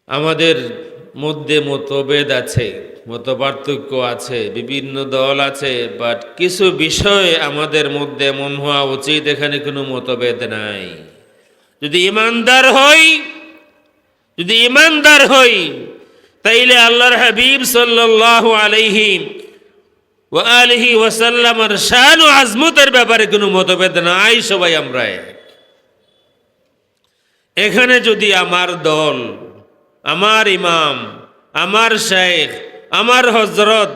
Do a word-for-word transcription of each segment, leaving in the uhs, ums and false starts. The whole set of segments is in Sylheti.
আমাদের মধ্যে মতভেদ আছে, মতপার্থক্য আছে, বিভিন্ন দল আছে, but কিছু বিষয়ে আমাদের মধ্যে এমন হওয়া উচিত, এখানে কোনো মতভেদ নাই। যদি ইমানদার হই, যদি ইমানদার হই, তাইলে আল্লাহর হাবিব সাল্লাল্লাহু আলাইহি ওয়া আলিহি ওয়াসাল্লামের শান ও আজমতের ব্যাপারে কোনো মতভেদ নাই, সবাই আমরা এক। এখানে যদি আমার দল, আমার ইমাম, আমার শেখ, আমার হযরত,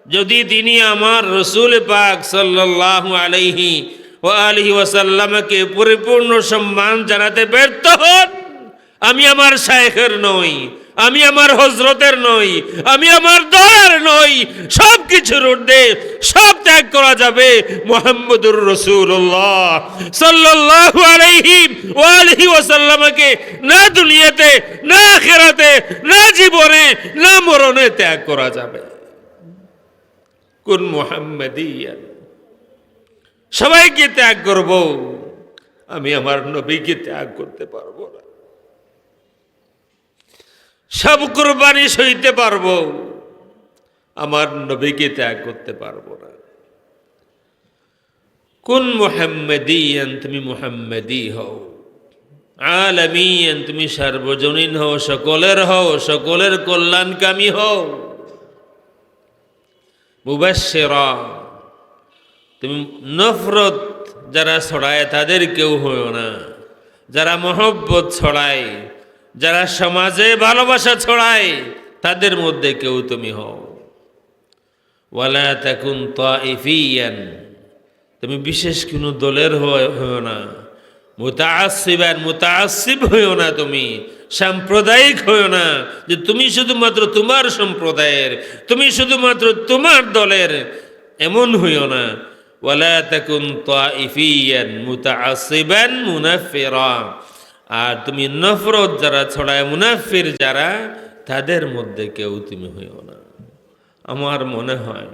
যদি তিনি আমার রসুল পাক সাল্লাল্লাহু আলাইহি ওয়া আলিহি ওয়াসাল্লামকে পরিপূর্ণ সম্মান জানাতে ব্যর্থ হন, আমি আমার শেখের নই, আমি আমার হযরতের নই, আমি আমার দলের নই, সব কিছুর ঊর্ধ্বে, সব ত্যাগ করা যাবে মুহাম্মদুর রাসূলুল্লাহ সাল্লাল্লাহু আলাইহি ওয়া আলিহি ওয়াসাল্লামকে। না দুনিয়াতে, না আখিরাতে, না জীবনে, না মরণে ত্যাগ করা যাবে। কুন মুহাম্মাদিয়ান, সবাইকে ত্যাগ করব, আমি আমার নবীকে ত্যাগ করতে পারবো না। সব কুরবানি সইতে পারবো, আমার নবীকে ত্যাগ করতে পারবো না। কুন মুহাম্মাদিয়ান, তুমি মুহাম্মাদি হও। আলামিয়ান, তুমি সার্বজনীন হও, সকলের হও, সকলের কল্যাণকামী হও। মুবাশশিরা, তুমি নফরত যারা ছড়ায় তাদের কেউ হইও না, যারা মহব্বত ছড়ায়, যারা সমাজে ভালোবাসা ছড়ায়, তাদের মধ্যে কেউ তুমি হও। ওয়ালা তাকুন তাইফিয়ান, তুমি বিশেষ কোনো দলের হই-, হইও না। মুতাআসসিবান, মুতাআসসিব হইও না তুমি, সাম্প্রদায়িক হইও না যে তুমি শুধুমাত্র তোমার সম্প্রদায়ের, তুমি শুধুমাত্র তোমার দলের, এমন হইও না। ওয়ালা তাকুন তাইফিয়ান মুতাআসসিবান মুনাফফিরা, আর তুমি নফরত যারা ছড়ায়, মুনাফফির যারা, তাদের মধ্যে কেউ তুমি হইও না। আমার মনে হয়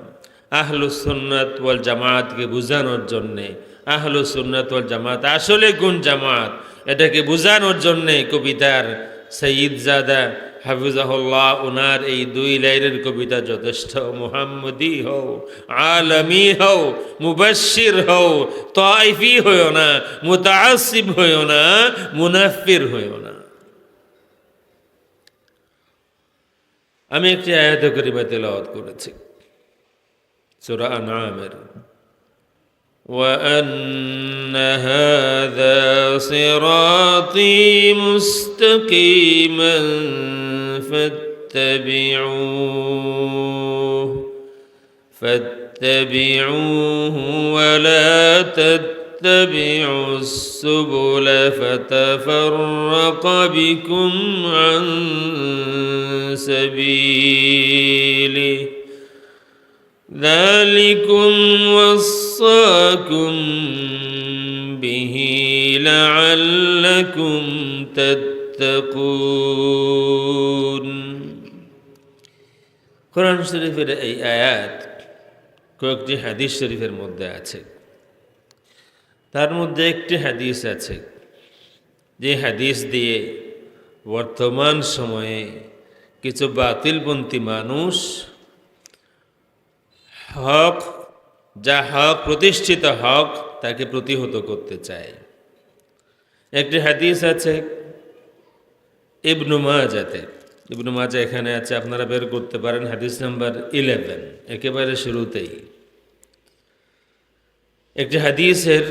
আহলুস সুন্নাত ওয়াল জামাতকে বুঝানোর জন্যে, আহলুস সুন্নাত ওয়াল জামাত আসলে কোন জামাত, এটাকে বুঝানোর জন্যে কবিতার সৈয়দজাদা হাফিজাহুল্লাহ ওনার এই দুই লাইনের কবিতা যথেষ্ট। মুহাম্মদি হও, আলামি হও, মুবাশশির হও, তাইফি হইও না, মুতাআসসিব হইও না, মুনাফফির হইও না। আমি একটি আয়াতে করিমা তেলাওয়াত করেছি সূরা আনআমের, وأن هذا صراطي مستقيما فاتبعوه فاتبعوه ولا تتبعوا السبل فتفرق بكم عن سبيله ذلكم وصاكم به لعلكم تتقون। কোরআন শরীফের এই আয়াত কয়েকটি হাদিস শরীফের মধ্যে আছে। তার মধ্যে একটি হাদিস আছে, যে হাদিস দিয়ে বর্তমান সময়ে কিছু বাতিলপন্থী মানুষ হক, যা হক, প্রতিষ্ঠিত হক, তাকে প্রতিহত করতে চায়। একটি হাদিস আছে ইবনু মাজাতে, ইবনু মাজা এখানে আছে, আপনারা বের করতে পারেন, হাদিস নাম্বার ইলেভেন, একেবারে শুরুতেই। একটি হাদিসের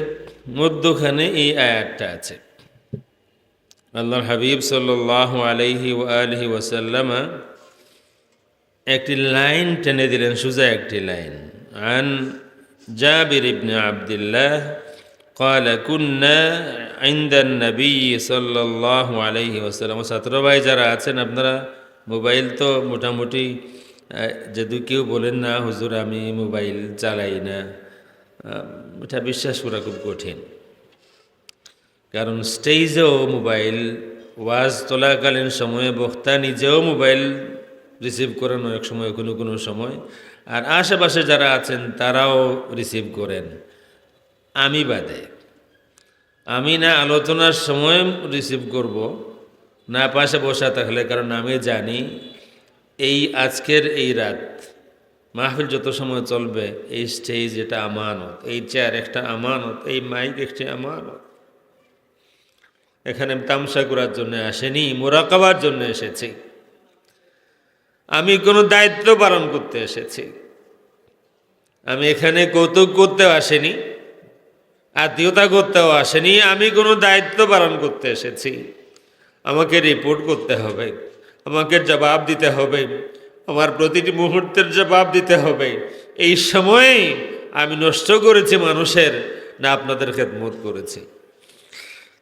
মধ্যখানে এই আয়াতটা আছে। আল্লাহর হাবিব সাল্লাল্লাহু আলাইহি ওয়া আলিহি ওয়াসাল্লামা একটি লাইন টেনে দিলেন, সোজা একটি লাইন। আন জাবির ইবনে আব্দুল্লাহ قال كنا عند النبي صلى الله عليه وسلم। ছাত্র ভাই যারা আছেন, আপনারা মোবাইল তো মোটামুটি, আহ, যদি কেউ বলেন, "না হুজুর, আমি মোবাইল চালাই না", আহ, এটা বিশ্বাস করা খুব কঠিন। কারণ স্টেজেও মোবাইল, ওয়াজ চলাকালীন সময়ে বক্তা নিজেও মোবাইল রিসিভ করেন অনেক সময়, কোনো কোনো সময়। আর আশেপাশে যারা আছেন, তারাও রিসিভ করেন, আমি বাদে। আমি না আলোচনার সময় রিসিভ করব, না পাশে বসা থাকলে, কারণ আমি জানি এই আজকের এই রাত মাহফিল যত সময় চলবে, এই স্টেজ এটা আমানত, এই চেয়ার একটা আমানত, এই মাইক একটি আমানত। এখানে আমি তামশা করার জন্য আসেনি, মোরাকাবার জন্য এসেছি। আমি কোনো দায়িত্ব পালন করতে এসেছি। আমি এখানে কৌতুক করতেও আসেনি, আত্মীয়তা করতেও আসেনি। আমি কোনো দায়িত্ব পালন করতে এসেছি। আমাকে রিপোর্ট করতে হবে, আমাকে জবাব দিতে হবে, আমার প্রতিটি মুহূর্তের জবাব দিতে হবে। এই সময় আমি নষ্ট করেছি মানুষের, না আপনাদের খেদমত করেছি?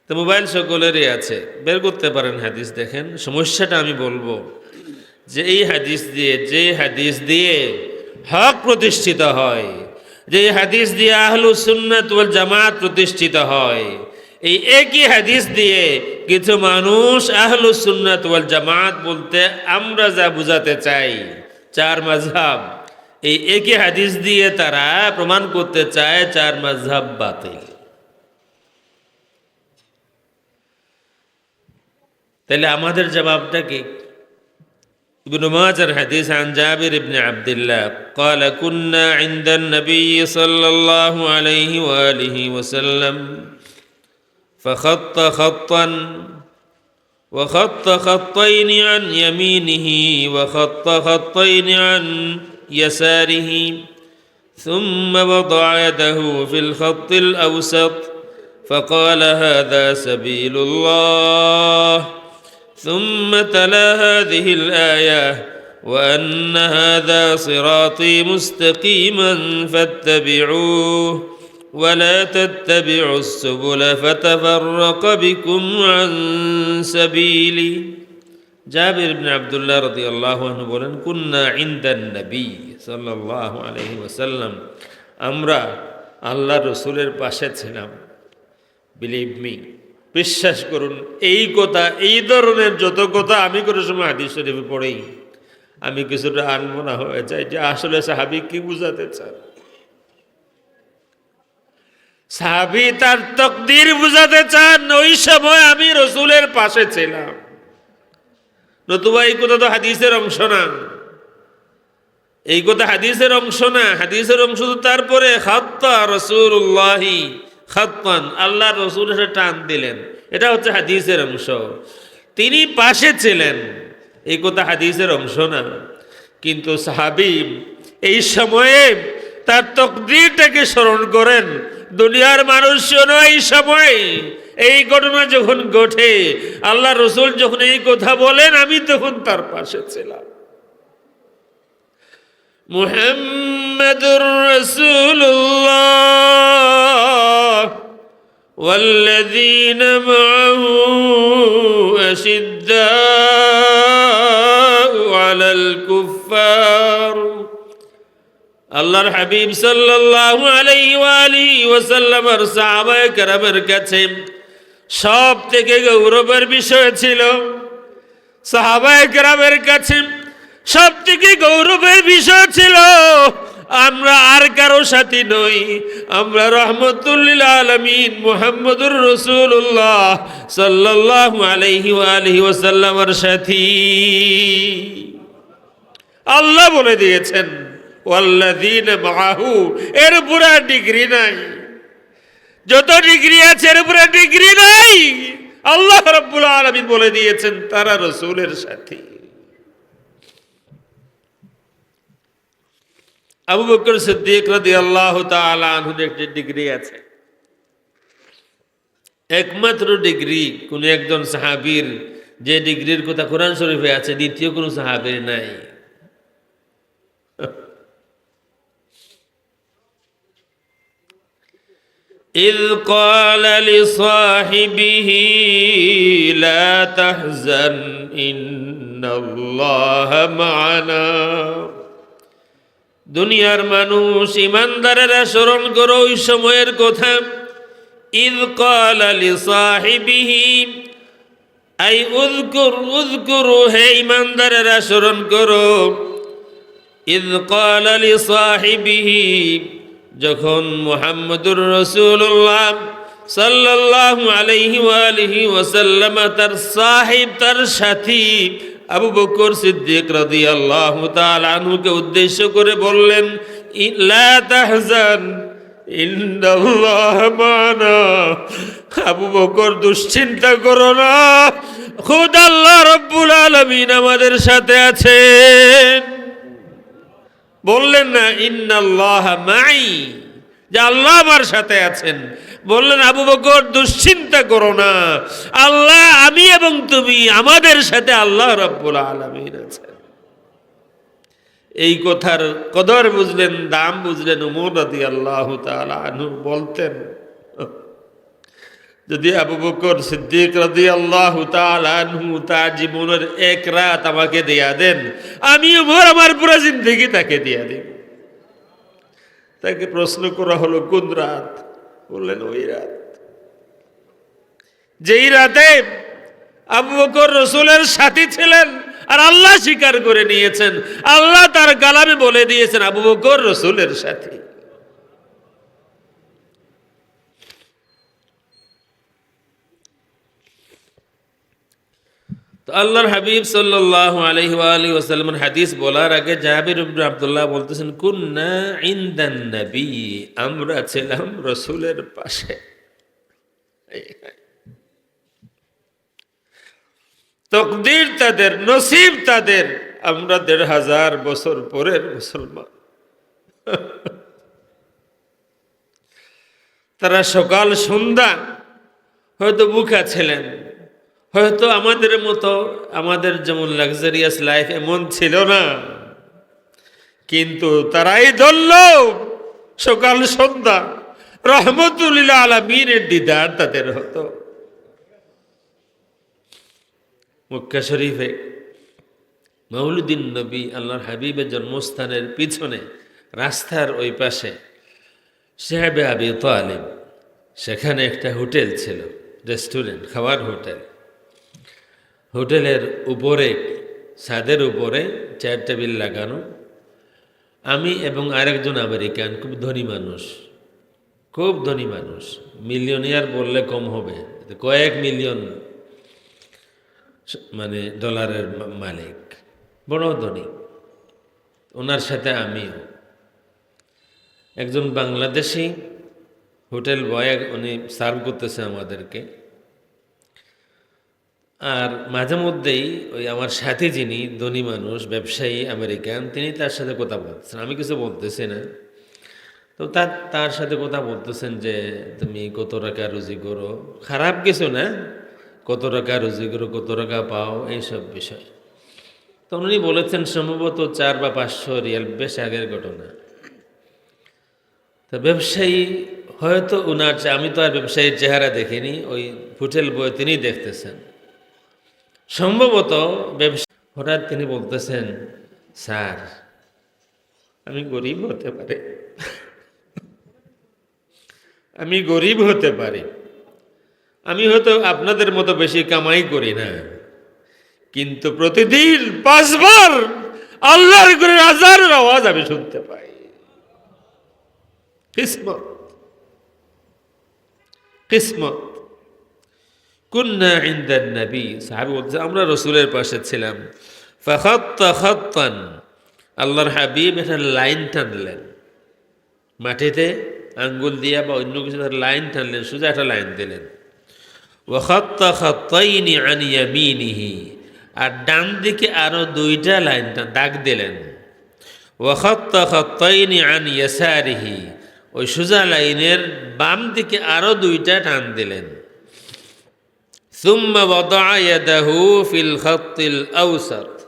তো মোবাইল সকলেরই আছে, বের করতে পারেন হাদিস। দেখেন, সমস্যাটা আমি বলবো যে এই হাদিস দিয়ে, যে হাদিস দিয়ে হক প্রতিষ্ঠিত হয়, যে হাদিস দিয়ে আহলুস সুন্নাত ওয়াল জামাত প্রতিষ্ঠিত হয়, এই একই হাদিস দিয়ে কিছু মানুষ আহলুস সুন্নাত ওয়াল জামাত বলতে আমরা যা বুঝাতে চাই, চার মাযহাব, এই একই হাদিস দিয়ে তারা প্রমাণ করতে চায় চার মাযহাব বাতিল। তাহলে আমাদের জবাবটা কি? ইবনে মাজার হাদিস, عن جابر بن عبد الله قال: كنا عند النبي صلى الله عليه وآله وسلم فخط خطا وخط خطين عن يمينه وخط خطين عن يساره، ثم وضع يده في الخط الأوسط فقال: هذا سبيل الله. ثم تلا هذه الآية: وأن هذا صراطي مستقيما فاتبعوه ولا تتبعوا السبل فتفرق بكم عن سبيله. জাবির ইবনে আব্দুল্লাহ রাদিয়াল্লাহু আনহু বলেন, كنا عند النبي صلى الله عليه وسلم, আমরা আল্লাহর রসুলের পাশে ছিলাম। Believe me, বিশ্বাস করুন, এই কথা, এই ধরনের যত কথা আমি কোনো সময় হাদিস শরীফে পড়ি, আমি কিছুটা আনমনা হয়ে যাই যে আসলে সাহাবী কি বুঝাতে চান। সাহাবী তার তকদির বুঝাতে চান, ওই সময় আমি রসুলের পাশে ছিলাম। নতুবা এই কথা তো হাদিসের অংশ না। এই কথা হাদিসের অংশ না। হাদিসের অংশ তো তারপরে, خط رسول الله خطا, আল্লাহর রসুল এসে টান দিলেন, এটা হচ্ছে হাদিসের অংশ। তিনি পাশে ছিলেন, এই কথা হাদিসের অংশ না। কিন্তু সাহাবী এই সময়ে তার তকদিরটাকে স্মরণ করেন। দুনিয়ার মানুষ শোনো, এই সময়ে এই ঘটনা যখন ঘটে, আল্লাহর রসুল যখন এই কথা বলেন, আমি তখন তার পাশে ছিলাম। محمد رسول الله والذين معه أشداء على الكفار. আল্লাহর হাবিব সাল্লাল্লাহু আলাইহি ওয়া আলিহি ওয়াসাল্লামের সাহাবায়ে কেরামের কাছে সব থেকে গৌরবের বিষয় ছিল, সাহাবায়ে কেরামের কাছে সব থেকে গৌরবের বিষয় ছিল, আমরা আর কারো সাথী নই, আমরা রহমতুল্লিল আলামিন মুহাম্মদুর রাসূলুল্লাহ সাল্লাল্লাহু আলাইহি ওয়া আলিহি ওয়াসাল্লামের সাথী। আল্লাহ বলে দিয়েছেন, ওয়াল্লাযীনা মাআহু, এর উপরে আর ডিগ্রি নাই। যত ডিগ্রি আছে, এর উপরে ডিগ্রি নাই। আল্লাহ রাব্বুল আলামিন বলে দিয়েছেন, তারা রসুলের সাথী। আবু বকর সিদ্দিক রাদিয়াল্লাহু তাআলা আনহুর একটি ডিগ্রি আছে। একমাত্র ডিগ্রি কোন একজন সাহাবীর, যে ডিগ্রির কথা কোরআন শরীফে আছে, দ্বিতীয় কোন সাহাবীর নাই। إذ قال لصاحبه لا تحزن إن الله معنا. দুনিয়ার মানুষ, ইমানদারেরা স্মরণ করো ওই সময়ের কথা। إذ قال لصاحبه, أي اذكر، اذكروا, হে ইমানদারেরা স্মরণ করো। إذ قال لصاحبه, যখন মুহাম্মদুর রাসূলুল্লাহ সাল্লাল্লাহু আলাইহি ওয়া আলিহি ওয়াসাল্লাম তার সাহিব, তার সাথী আবু বকর সিদ্দিক রাদিয়াল্লাহু তাআলা আনহুকে উদ্দেশ্য করে বললেন, "ই-, লা তাহজান, ইন্নাল্লাহা মা'আনা।" আবু বকর, দুশ্চিন্তা করো না, খুদ আল্লাহ রাব্বুল আলামিন আমাদের সাথে আছেন। বললেন না, "ইন্নাল্লাহা মাই", যে আল্লাহ আমার সাথে আছেন। বললেন, "আবু বকর, দুশ্চিন্তা করো না, আল্লাহ, আমি এবং তুমি, আমাদের সাথে আল্লাহ রাব্বুল আলামিন আছেন।" এই কথার কদর বুঝলেন, দাম বুঝলেন উমর রাদিয়াল্লাহু তাআলা আনহু। বলতেন, যদি আবু বকর সিদ্দিক রাদিয়াল্লাহু তাআলা আনহু তার জীবনের এক রাত আমাকে দিয়া দেন, আমি উমর আমার পুরা জিন্দেগি তাকে দিয়া দেব। তাকে প্রশ্ন করা হলো, "কোন রাত?" বললেন, "ওই রাত।" যেই রাতে আবু বকর রসুলের সাথী ছিলেন, আর আল্লাহ স্বীকার করে নিয়েছেন, আল্লাহ তার কালামে বলে দিয়েছেন আবু বকর রসুলের সাথী। তো আল্লাহর হাবিব সাল্লাল্লাহু আলাইহি ওয়া আলিহি ওয়াসাল্লামের হাদিস বলার আগে জাবির ইবনে আব্দুল্লাহ বলতেছেন, "কুন্না ইনদান নবী", আমরা ছিলাম রসুলের পাশে। তকদির তাদের, নসিব তাদের, আমরা দেড় হাজার বছর পরের মুসলমান। তারা সকাল সন্ধ্যা হয়তো ভুখা ছিলেন, হয়তো আমাদের মতো, আমাদের যেমন লাক্সারিয়াস লাইফ এমন ছিল না, কিন্তু তারাই ধরল সকাল সন্ধ্যা রহমতুল্লিল আলামিনের দিদার তাদের হতো। মক্কা শরীফে মৌলুদিন নবী, আল্লাহর হাবিবের জন্মস্থানের পিছনে রাস্তার ওই পাশে শেহবে আবি তালিব, সেখানে একটা হোটেল ছিল, রেস্টুরেন্ট, খাওয়ার হোটেল। হোটেলের উপরে, ছাদের উপরে চেয়ার টেবিল লাগানো। আমি এবং আরেকজন আমেরিকান, খুব ধনী মানুষ, খুব ধনী মানুষ, মিলিয়নিয়ার বললে কম হবে, কয়েক মিলিয়ন স-, মানে ডলারের মা-, মালিক, বড় ধনী। ওনার সাথে আমিও। একজন বাংলাদেশি হোটেল বয়, উনি সার্ভ করতেছে আমাদেরকে। আর মাঝে মধ্যেই ওই আমার সাথে যিনি ধনী মানুষ, ব্যবসায়ী আমেরিকান, তিনি তার সাথে কথা বলতেছেন, আমি কিছু বলতেছি না। তো তার, তার সাথে কথা বলতেছেন যে, "তুমি কত টাকা রুজি করো?" খারাপ কিছু না, কত টাকা রুজি করো, কত টাকা পাও, এইসব বিষয়। তো উনি বলেছেন সম্ভবত চার বা পাঁচশো রিয়াল, বেশ আগের ঘটনা। তো ব্যবসায়ী হয়তো উনার চে-, আমি তো আর ব্যবসায়ীর চেহারা দেখিনি, ওই হোটেল বয় তিনি দেখতেছেন। সম্ভবত ব্যবসা-, হঠাৎ তিনি বলতেছেন, "স্যার, আমি গরিব হতে পারি, আমি গরিব হতে পারি, আমি হয়তো আপনাদের মতো বেশি কামাই করি না, কিন্তু প্রতিদিন পাঁচবার আল্লাহর ঘরের আজানের আওয়াজ আমি শুনতে পাই।" কিসমত, কিসমত। কুন্না ইনদান নবী, সাহাবী বলতেছে, "আমরা রসুলের পাশে ছিলাম।" ফাখাত্তা খাত্তান, আল্লাহর হাবিব একটা লাইন টানলেন, মাটিতে আঙ্গুল দিয়া বা অন্য কিছু একটা লাইন টানলেন, সোজা একটা লাইন দিলেন। ওয়া খাত্তা খাত্তাইনি আন ইয়ামিনিহি, আর ডান দিকে আরো দুইটা লাইন টা-, দাগ দিলেন। ওয়া খাত্তা খাত্তাইনি আন ইয়াসারিহি, ওই সোজা লাইনের বাম দিকে আরো দুইটা টান দিলেন। সুম্মা ওয়াদাআ ইয়াদাহু ফিল খাত্তিল আওসাত।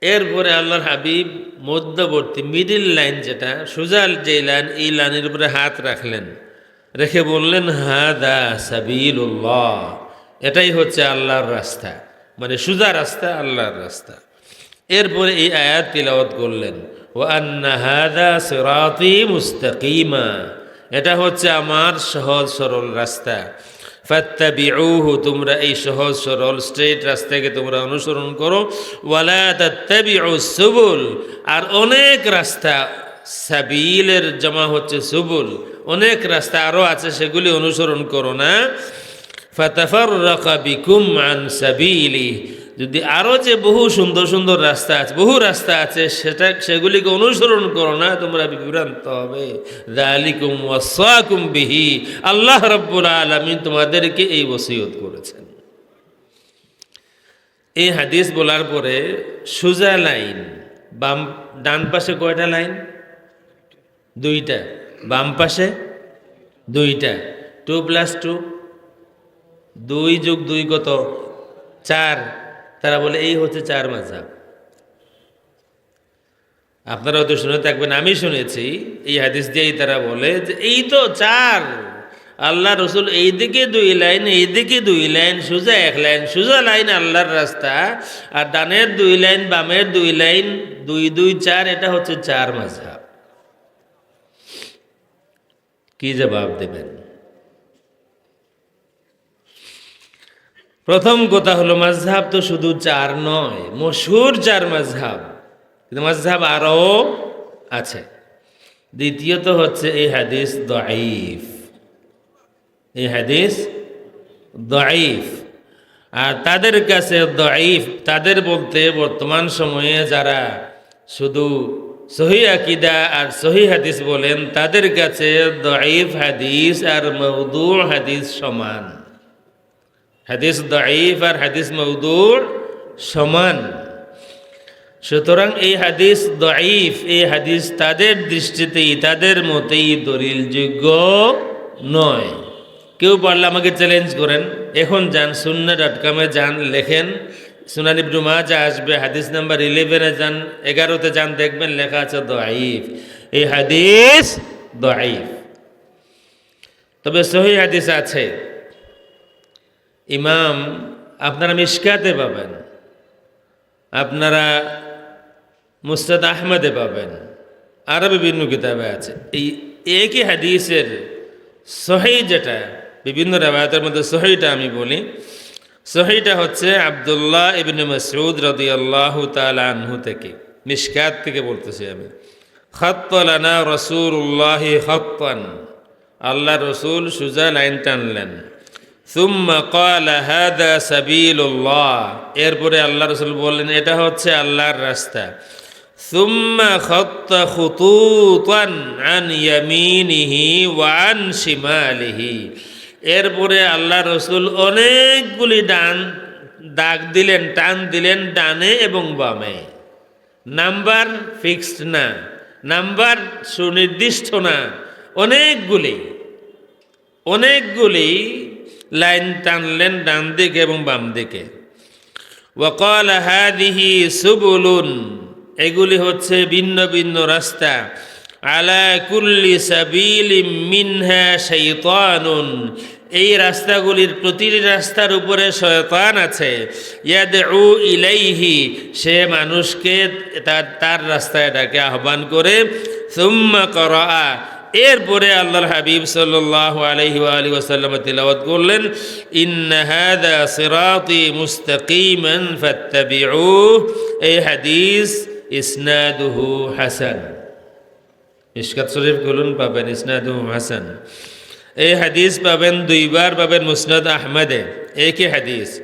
এরপরে আল্লাহর হাবিব মধ্যবর্তী মিডল লাইন, যেটা সোজা যে লাইন, এই লাইনের উপরে হাত রাখলেন, রেখে বললেন, "হাদা সাবিলুল্লাহ, এটাই হচ্ছে আল্লাহর রাস্তা, মানে সোজা রাস্তা, আল্লাহর রাস্তা।" এরপরে এই আয়াত তিলাওয়াত করলেন, "ওয়া আন্না হাদা সিরাতি মুস্তাকিমা, এটা হচ্ছে আমার সহজ সরল রাস্তা। ফাত্তাবিউহু, তোমরা এই সহজ সরল স্ট্রেট রাস্তাকে তোমরা অনুসরণ করো। ওয়ালা তাত্তাবিউ সুবুল, আর অনেক রাস্তা সাবিলের জমা হচ্ছে সুবুল, অনেক রাস্তা আরও আছে, সেগুলি অনুসরণ করো না। ফাতাফাররাকা বিকুম আন সাবিলি, যদি আরও যে বহু সুন্দর সুন্দর রাস্তা আছে, বহু রাস্তা আছে, সেটা, সেগুলিকে অনুসরণ করো না, তোমরা বিভ্রান্ত হবে। যালিকুম ওয়াসাকুম বিহি, আল্লাহ রাব্বুল আলামিন তোমাদেরকে এই ওসিয়ত করেছেন। এই হাদিস বলার পরে সোজা লাইন, বাম, ডান পাশে কয়টা লাইন? দুইটা। বাম পাশে দুইটা। টু প্লাস টু, দুই যোগ দুই কত? চার। তারা বলে এই হচ্ছে চার মাযহাব। আপনারা হয়তো শুনে থাকবেন, আমি শুনেছি, এই হাদিস দিয়েই তারা বলে যে এই তো চার। আল্লাহ রসুল এইদিকে দুই লাইন, এইদিকে দুই লাইন, সোজা এক লাইন, সোজা লাইন আল্লাহর রাস্তা, আর ডানের দুই লাইন, বামের দুই লাইন, দুই দুই চার, এটা হচ্ছে চার মাযহাব। কি জবাব দেবেন? প্রথম কথা হলো, মাযহাব তো শুধু চার নয়, মশহুর চার মাযহাব, কিন্তু মাযহাব আরও আছে। দ্বিতীয়ত হচ্ছে, এই হাদিস দয়ীফ, এই হাদিস দয়ীফ। আর তাদের কাছে দয়ীফ, তাদের বলতে বর্তমান সময়ে যারা শুধু সহি আকিদা আর সহি হাদিস বলেন, তাদের কাছে দয়ীফ হাদিস আর মৌদু হাদিস সমান। হাদিস দয়ীফ আর হাদিস মৌদু সমান। সুতরাং এই হাদিস দয়ীফ, এই হাদিস তাদের দৃষ্টিতেই, তাদের মতেই দলিলযোগ্য নয়। কেউ পারলে আমাকে চ্যালেঞ্জ করেন, এখন যান, সুন্না ডট কমে যান, লেখেন, সুনান ইবনু মাজাহ আসবে, হাদিস নাম্বার ইলেভেনে যান, এগারোতে যান, দেখবেন লেখা আছে দয়ীফ। এই হাদিস দয়ীফ। তবে সহি হাদিস আছে। ইমাম, আপনারা মিশকাতে পাবেন, আপনারা মুসনাদ আহমদে পাবেন, আরও বিভিন্ন কিতাবে আছে। এই একই হাদিসের সহি যেটা, বিভিন্ন রেওয়ায়াতের মধ্যে সহিটা আমি বলি, সহিটা হচ্ছে আব্দুল্লাহ ইবনে মাসউদ রাদিয়াল্লাহু তাআলা আনহু থেকে, মিশকাত থেকে বলতেছি আমি। খাত্তা লানা রাসূলুল্লাহি খাত্তান, আল্লাহ রসুল সুজা লাইন টানলেন। সুম্মা ক্বালা, "হাযা সাবিলুল্লাহ।" এরপরে আল্লাহ রসুল বললেন, "এটা হচ্ছে আল্লাহর রাস্তা।" সুম্মা খাত্তা খুতুতান আন ইয়ামিনিহি ওয়া আন শিমালিহি। এরপরে আল্লাহ রসুল অনেকগুলি ডান দাগ দিলেন, টান দিলেন ডানে এবং বামে। নাম্বার ফিক্সড না, নাম্বার সুনির্দিষ্ট না, অনেকগুলি, অনেকগুলি লাইন টানলেন ডান দিকে এবং বাম দিকে। ওয়া ক্বালা, "হাযিহি সুবুলুন", এগুলি হচ্ছে ভিন্ন ভিন্ন রাস্তা। "আলা কুল্লি সাবিলিম মিনহা শাইতানুন", এই রাস্তাগুলির প্রতিটি রাস্তার উপরে শয়তান আছে। ইয়াদউ ইলাইহি, সে মানুষকে তার, তার রাস্তায় ডাকে, আহ্বান করে। সুম্মা ক্বারা, এরপরে আল্লাহর হাবিব সাল্লাল্লাহু আলাইহি ওয়া আলিহি ওয়াসাল্লাম তিলাওয়াত করলেন, "ইন্না হাযা সিরাতি মুস্তাকিমান ফাত্তাবিউহ।" এই হাদিস ইসনাদুহু হাসান। মিশকাত শরীফ খুলুন, পাবেন ইসনাদুহু হাসান। এই হাদিস পাবেন দুইবার, পাবেন মুসনাদ আহমদে। একই হাদিস,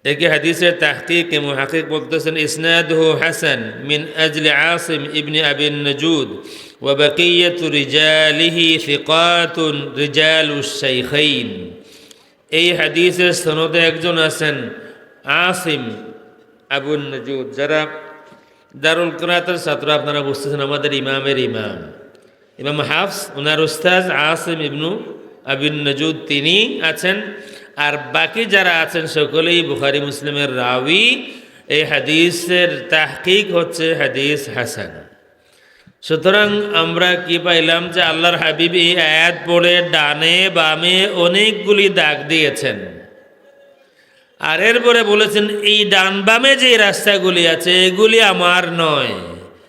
একই হাদিসের তাহকিকে মুহাক্কিক বলতেছেন, "ইসনাদুহু হাসান মিন আজলি আসিম ইবনে আবিন নজুদ ওয়া বাকিয়াতু রিজালিহি সিকাতুন রিজালুশ শাইখাইন।" এই হাদিসের সনদে একজন আছেন আসিম আবুন নজুদ, যারা দারুল কিরাতের ছাত্র, আপনারা বুঝতেছেন, আমাদের ইমামের ইমাম, ইমাম হাফস, ওনার উস্তাদ আসিম ইবনু আবিন নজুদ, তিনি আছেন। আর বাকি যারা আছেন, সকলেই বুখারী মুসলিমের রাওয়ী। এই হাদিসের তাহকিক হচ্ছে হাদিস হাসান। সুতরাং আমরা কি পাইলাম যে আল্লাহর হাবিব এই আয়াত পড়ে ডানে বামে অনেকগুলি দাগ দিয়েছেন, আর এরপরে বলেছেন, "এই ডান বামে যে রাস্তাগুলি আছে, এগুলি আমার নয়,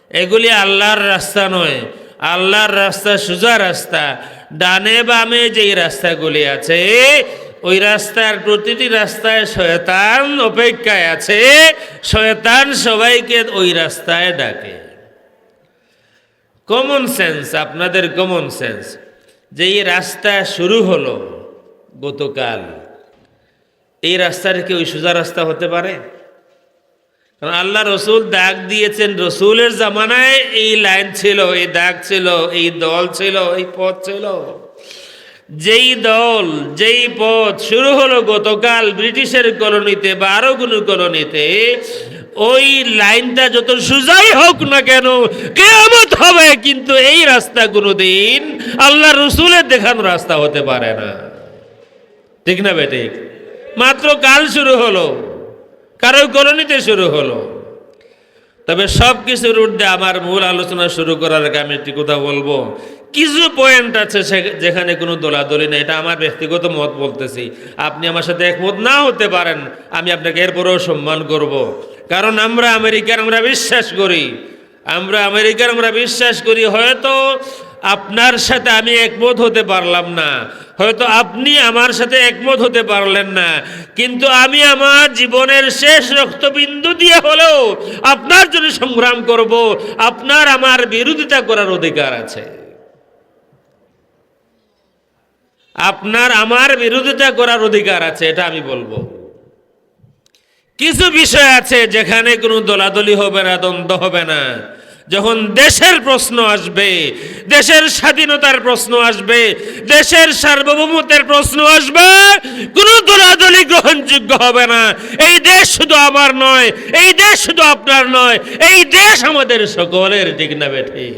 এগুলি আল্লাহর রাস্তা নয়। আল্লাহর রাস্তা সোজা রাস্তা। ডানে বামে যেই রাস্তাগুলি আছে, ওই রাস্তার প্রতিটি রাস্তায় শয়তান অপেক্ষায় আছে। শয়তান সবাইকে ওই রাস্তায় ডাকে।" কমন সেন্স, আপনাদের কমন সেন্স, যে এই রাস্তা শুরু হলো গতকাল, এই রাস্তাটা কি ওই সোজা রাস্তা হতে পারে? কারণ আল্লাহ রসুল দাগ দিয়েছেন, রসুলের জামানায় এই লাইন ছিল, এই দাগ ছিল, এই দল ছিল, এই পথ ছিল। যেই দল, যেই পথ শুরু হলো গতকাল ব্রিটিশের কলোনিতে বা আরো কোনো কলোনিতে, ওই লাইনটা যত সোজাই হোক না কেন, কিয়ামত হবে, কিন্তু এই রাস্তা কোনোদিন আল্লাহ রসুলের দেখানো রাস্তা হতে পারে না। ঠিক না বেঠিক? মাত্র কাল শুরু হলো, কারো কলোনিতে শুরু হলো। তবে সব কিছুর ঊর্ধ্বে আমার মূল আলোচনা শুরু করার আগে আমি একটি কথা বলবো। কিছু পয়েন্ট আছে সে-, যেখানে কোনো দলাদলি নেই। এটা আমার ব্যক্তিগত মত বলতেছি, আপনি আমার সাথে একমত না হতে পারেন, আমি আপনাকে এরপরেও সম্মান করব। কারণ আমরা আমেরিকান, আমরা বিশ্বাস করি, আমরা আমেরিকান, আমরা বিশ্বাস করি, হয়তো আপনার সাথে আমি একমত হতে পারলাম না, হয়তো আপনি আমার সাথে একমত হতে পারলেন না, কিন্তু আমি আমার জীবনের শেষ রক্তবিন্দু দিয়ে হলেও আপনার জন্য সংগ্রাম করব। আপনার আমার বিরোধিতা করার অধিকার আছে, আপনার আমার বিরোধিতা করার অধিকার আছে, এটা আমি বলবো। কিছু বিষয় আছে যেখানে কোনো দলাদলি হবে না, দ্বন্দ্ব হবে না। যখন দেশের প্রশ্ন আসবে, দেশের স্বাধীনতার প্রশ্ন আসবে, দেশের সার্বভৌমত্বের প্রশ্ন আসবে, কোনো দলাদলি গ্রহণযোগ্য হবে না। এই দেশ শুধু আমার নয়, এই দেশ শুধু আপনার নয়, এই দেশ আমাদের সকলের, ঠিক না বেঠিক?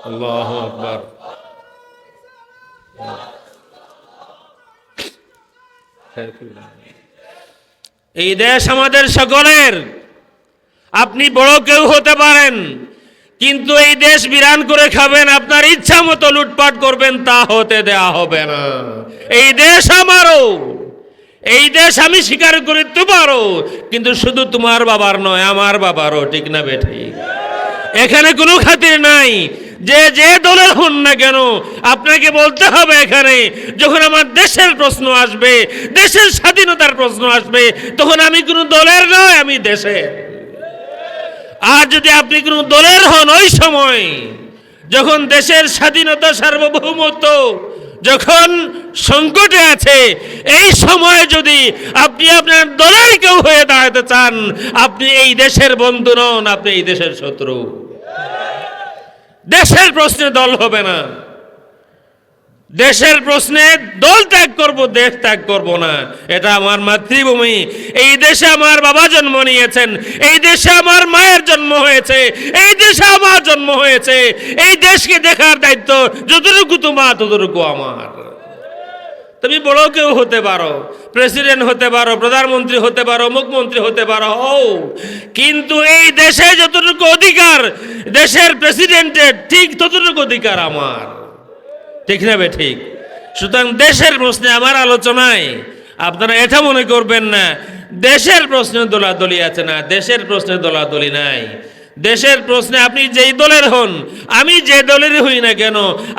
আল্লাহু আকবার। এই দেশ আমাদের সকলের। আপনি বড় কেউ হতে পারেন, কিন্তু এই দেশ বিরান করে খাবেন, আপনার ইচ্ছা মতো লুটপাট করবেন, তা হতে দেয়া হবে না। এই দেশ আমারও, এই দেশ আমি স্বীকার করি তোমারও, কিন্তু শুধু তোমার বাবার নয়, আমার বাবারও, ঠিক না বেঠিক? এখানে কোনো খাতির নাই। যে যে দলের হন না কেন, আপনাকে বলতে হবে এখানে, যখন আমার দেশের প্রশ্ন আসবে, দেশের স্বাধীনতার প্রশ্ন আসবে, তখন আমি কোনো দলের নয়, আমি দেশের। আর যদি আপনি কোনো দলের হন, ওই সময় যখন দেশের স্বাধীনতা, সার্বভৌমত্ব যখন সংকটে আছে, এই সময় যদি আপনি আপনার দলের কেউ হয়ে দাঁড়াতে চান, আপনি এই দেশের বন্ধু নন, আপনি এই দেশের শত্রু। দেশের প্রশ্নে দল হবে না, দেশের প্রশ্নে দল ত্যাগ করব, দেশ ত্যাগ করব না। এটা আমার মাতৃভূমি, এই দেশে আমার বাবা জন্ম নিয়েছেন, এই দেশে আমার মায়ের জন্ম হয়েছে, এই দেশে আমার জন্ম হয়েছে। এই দেশকে দেখার দায়িত্ব যতটুকু তোমার, ততটুকু আমার। তুমি বড় কেউ হতে পারো, প্রেসিডেন্ট হতে পারো, প্রধানমন্ত্রী হতে পারো, মুখ্যমন্ত্রী হতে পারো, হও, কিন্তু এই দেশে যতটুকু অধিকার দেশের প্রেসিডেন্টের, ঠিক ততটুকু অধিকার আমার। ঠিক না বেঠিক? সুতরাং দেশের প্রশ্নে আমার আলোচনায় আপনারা এটা মনে করবেন না দেশের প্রশ্নে দলাদলি আছে, না, দেশের প্রশ্নে দলাদলি নাই। দেশের প্রশ্নে আপনি যেই দলের হন, আমি যে দলেরই হই না কেন,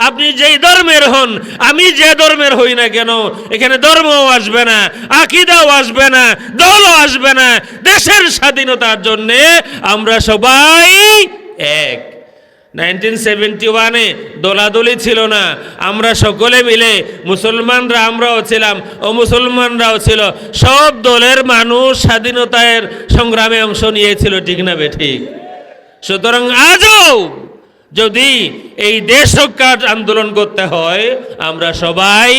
আপনি যেই ধর্মের হন, আমি যে ধর্মের হই না কেন, এখানে ধর্মও আসবে না, আকিদাও আসবে না, দলও আসবে না। দেশের স্বাধীনতার জন্যে আমরা সবাই এক। নাইনটিন সেভেন্টি ওয়ানে দলাদলি ছিল না, আমরা সকলে মিলে, মুসলমানরা আমরাও ছিলাম, অমুসলমানরাও ছিল, সব দলের মানুষ স্বাধীনতার সংগ্রামে অংশ নিয়েছিল, ঠিক না বেঠিক? সুতরাং আজও যদি এই দেশ রক্ষার আন্দোলন করতে হয়, আমরা সবাই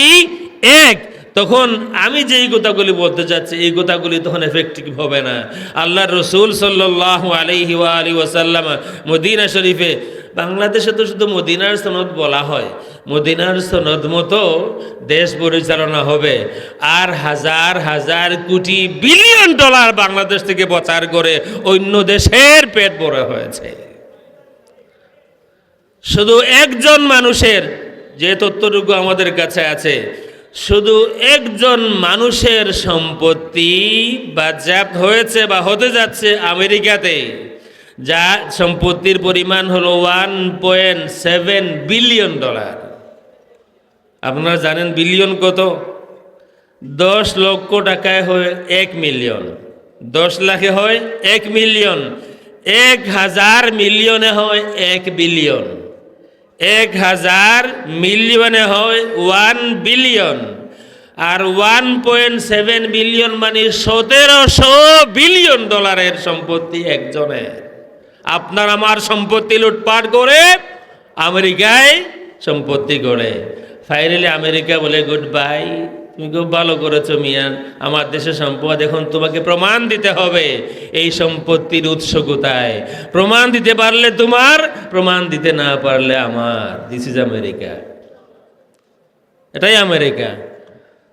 এক। তখন আমি যেই কথাগুলি বলতে চাচ্ছি, এই কথাগুলি তখন এফেক্টিভ হবে না। আল্লাহর রসুল সাল্লাল্লাহু আলাইহি ওয়া আলিহি ওয়াসাল্লাম মদিনা শরীফে, বাংলাদেশে তো শুধু মদিনার সনদ বলা হয়, মদিনার সনদ মতো দেশ পরিচালনা হবে। আর হাজার হাজার কোটি বিলিয়ন ডলার বাংলাদেশ থেকে পাচার করে অন্য দেশের পেট ভরা হয়েছে। শুধু একজন মানুষের, যে তথ্যটুকু আমাদের কাছে আছে, শুধু একজন মানুষের সম্পত্তি বাজেয়াপ্ত হয়েছে বা হতে যাচ্ছে আমেরিকাতে, যা সম্পত্তির পরিমাণ হলো one point seven billion dollar. আপনারা জানেন বিলিয়ন কত? দশ লক্ষ টাকায় হয় এক মিলিয়ন, দশ লাখে হয় এক মিলিয়ন। এক হাজার মিলিয়নে হয় এক বিলিয়ন, এক হাজার মিলিয়নে হয় ওয়ান বিলিয়ন, আর ওয়ান পয়েন্ট সেভেন বিলিয়ন মানে সতেরোশো বিলিয়ন ডলারের সম্পত্তি একজনের। আপনার আমার সম্পত্তি লুটপাট করে আমেরিকায় সম্পত্তি গড়ে। ফাইনালি আমেরিকা বলে, "গুড বাই, তুমি খুব ভালো করেছো মিয়া, আমার দেশে সম্পদ, এখন তোমাকে প্রমাণ দিতে হবে এই সম্পত্তির উৎস কোথায়। প্রমাণ দিতে পারলে তোমার, প্রমাণ দিতে না পারলে আমার।" This is America. এটাই আমেরিকা।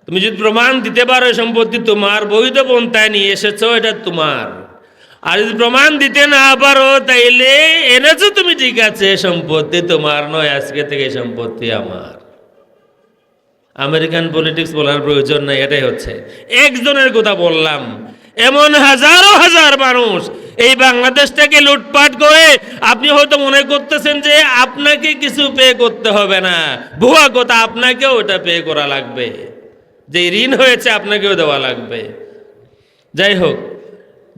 তুমি যদি প্রমাণ দিতে পারো এই সম্পত্তি তোমার, বৈধ পন্থায় নিয়ে এসেছো, এটা তোমার। আর যদি প্রমাণ দিতে না পারো, তাইলে এনেছো তুমি ঠিক আছে, সম্পত্তি তোমার নয়, আজকে থেকে সম্পত্তি আমার। আমেরিকান পলিটিক্স বলার প্রয়োজন নাই, এটাই হচ্ছে। একজনের কথা বললাম, এমন হাজারো হাজার মানুষ এই বাংলাদেশটাকে লুটপাট করে। আপনি হয়তো মনে করতেছেন যে আপনাকে কিছু পে করতে হবে না, ভুয়া কথা, আপনাকেও ওটা পে করা লাগবে। যে ঋণ হয়েছে আপনাকেও দেওয়া লাগবে। যাই হোক,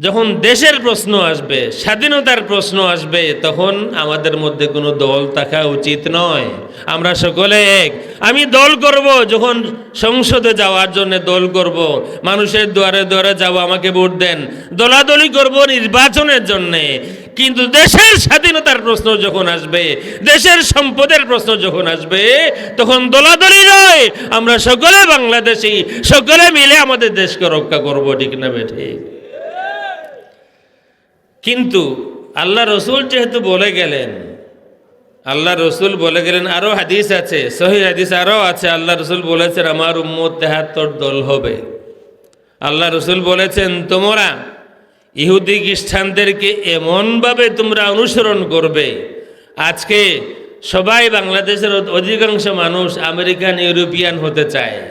যখন দেশের প্রশ্ন আসবে, স্বাধীনতার প্রশ্ন আসবে, তখন আমাদের মধ্যে কোনো দল থাকা উচিত নয়। আমরা সকলে এক। আমি দল করব, যখন সংসদে যাওয়ার জন্য দল করব, মানুষের দুয়ারে দুয়ারে যাব, "আমাকে ভোট দেন", দলাদলি করব নির্বাচনের জন্যে। কিন্তু দেশের স্বাধীনতার প্রশ্ন যখন আসবে, দেশের সম্পদের প্রশ্ন যখন আসবে, তখন দলাদলি নয়, আমরা সকলে বাংলাদেশি, সকলে মিলে আমাদের দেশকে রক্ষা করব, ঠিক না বেঠিক? কিন্তু আল্লাহ রসুল যেহেতু বলে গেলেন, আল্লাহ রসুল বলে গেলেন, আরো হাদিস আছে, সহি হাদিস আরো আছে, আল্লাহ রসুল বলেছেন, "আমার উম্মত তেহাত্তর দল হবে।" আল্লাহ রসুল বলেছেন, "তোমরা ইহুদি খ্রিস্টানদেরকে এমনভাবে তোমরা অনুসরণ করবে।" আজকে সবাই, বাংলাদেশের অধ-, অধিকাংশ মানুষ আমেরিকান ইউরোপিয়ান হতে চায়।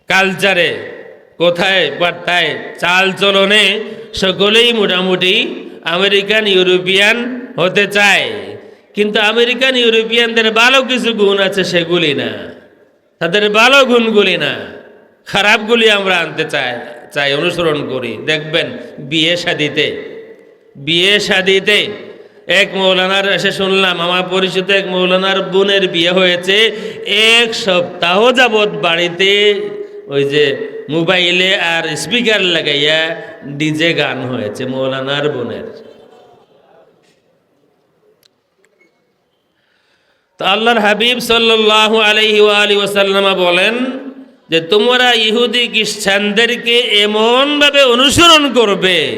কালচারে, কথায় বার্তায়, চাল চলনে সকলেই মোটামুটি আমেরিকান ইউরোপিয়ান হতে চায়। কিন্তু আমেরিকান ইউরোপিয়ানদের ভালো কিছু গুণ আছে, সেগুলি না। তাদের ভালো গুণগুলি না, খারাপগুলি আমরা আনতে চাই, চাই, অনুসরণ করি। দেখবেন বিয়ে শাদিতে, বিয়ে শাদিতে এক মৌলানার, এসে শুনলাম, আমার পরিচিত এক মৌলানার বোনের বিয়ে হয়েছে, এক সপ্তাহ যাবৎ বাড়িতে ওই যে মোবাইলে আর স্পিকার লাগাইয়া ডিজে গান হয়েছে মৌলানার বোনের। তো আল্লাহর হাবিব সাল্লাল্লাহু আলাইহি ওয়া আলিহি ওয়াসাল্লাম বলেন যে, "তোমরা ইহুদি খ্রিস্টানদেরকে এমনভাবে অনুসরণ করবে,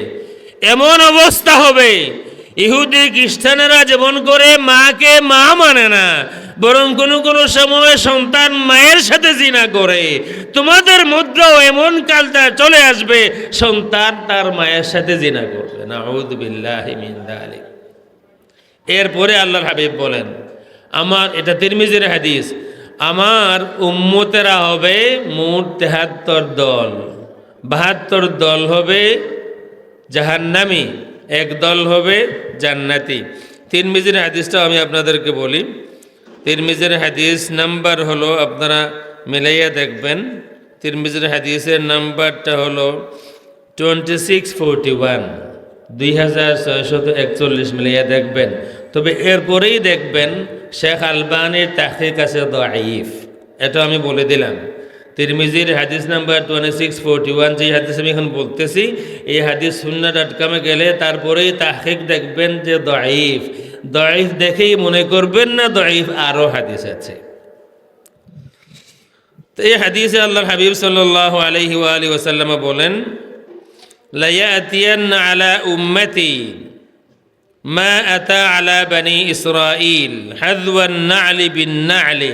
এমন অবস্থা হবে, ইহুদি খ্রিস্টানেরা যেমন করে মাকে মা মানে না, বরং কোনো কোনো সময় সন্তান মায়ের সাথে জিনা করে, তোমাদের মধ্যেও এমন কালচার চলে আসবে, সন্তান তার মায়ের সাথে জিনা করবে।" নাউযুবিল্লাহি মিন যালিক। এরপরে আল্লাহর হাবিব বলেন, আমার, এটা তিরমিজির হাদিস, "আমার উম্মতেরা হবে মোট তেহাত্তর দল, বাহাত্তর দল হবে জাহান্নামী, এক দল হবে জান্নাতি।" তিরমিজির হাদিসটা আমি আপনাদেরকে বলি। তিরমিজির হাদিস নাম্বার হলো, আপনারা মিলাইয়া দেখবেন, তিরমিজির হাদিসের নাম্বারটা হলো টোয়েন্টি সিক্স ফোরটি ওয়ান, দুই হাজার ছয়শত একচল্লিশ, মিলাইয়া দেখবেন। তবে এরপরেই দেখবেন শেখ আলবানির তাহকিক আছে দয়ীফ, এটা আমি বলে দিলাম। তিরমিজির হাদিস number twenty six forty one, যে হাদিস আমি এখন বলতেছি, এই হাদিস সুন্নাহ ডট কমে গেলে তারপরেই তাহকিক দেখবেন যে দয়ীফ। দয়ীফ দেখেই মনে করবেন না দয়ীফ আরও হাদিস আছে। তো এই হাদিসে আল্লাহর হাবিব সাল্লাল্লাহু আলাইহি ওয়া আলিহি ওয়াসাল্লাম বলেন, "লায়াতিয়ান্না আলা উম্মতি মা আতা আলা বানি ইসরাইল হাযওয়ান না'লি বিন না'লি,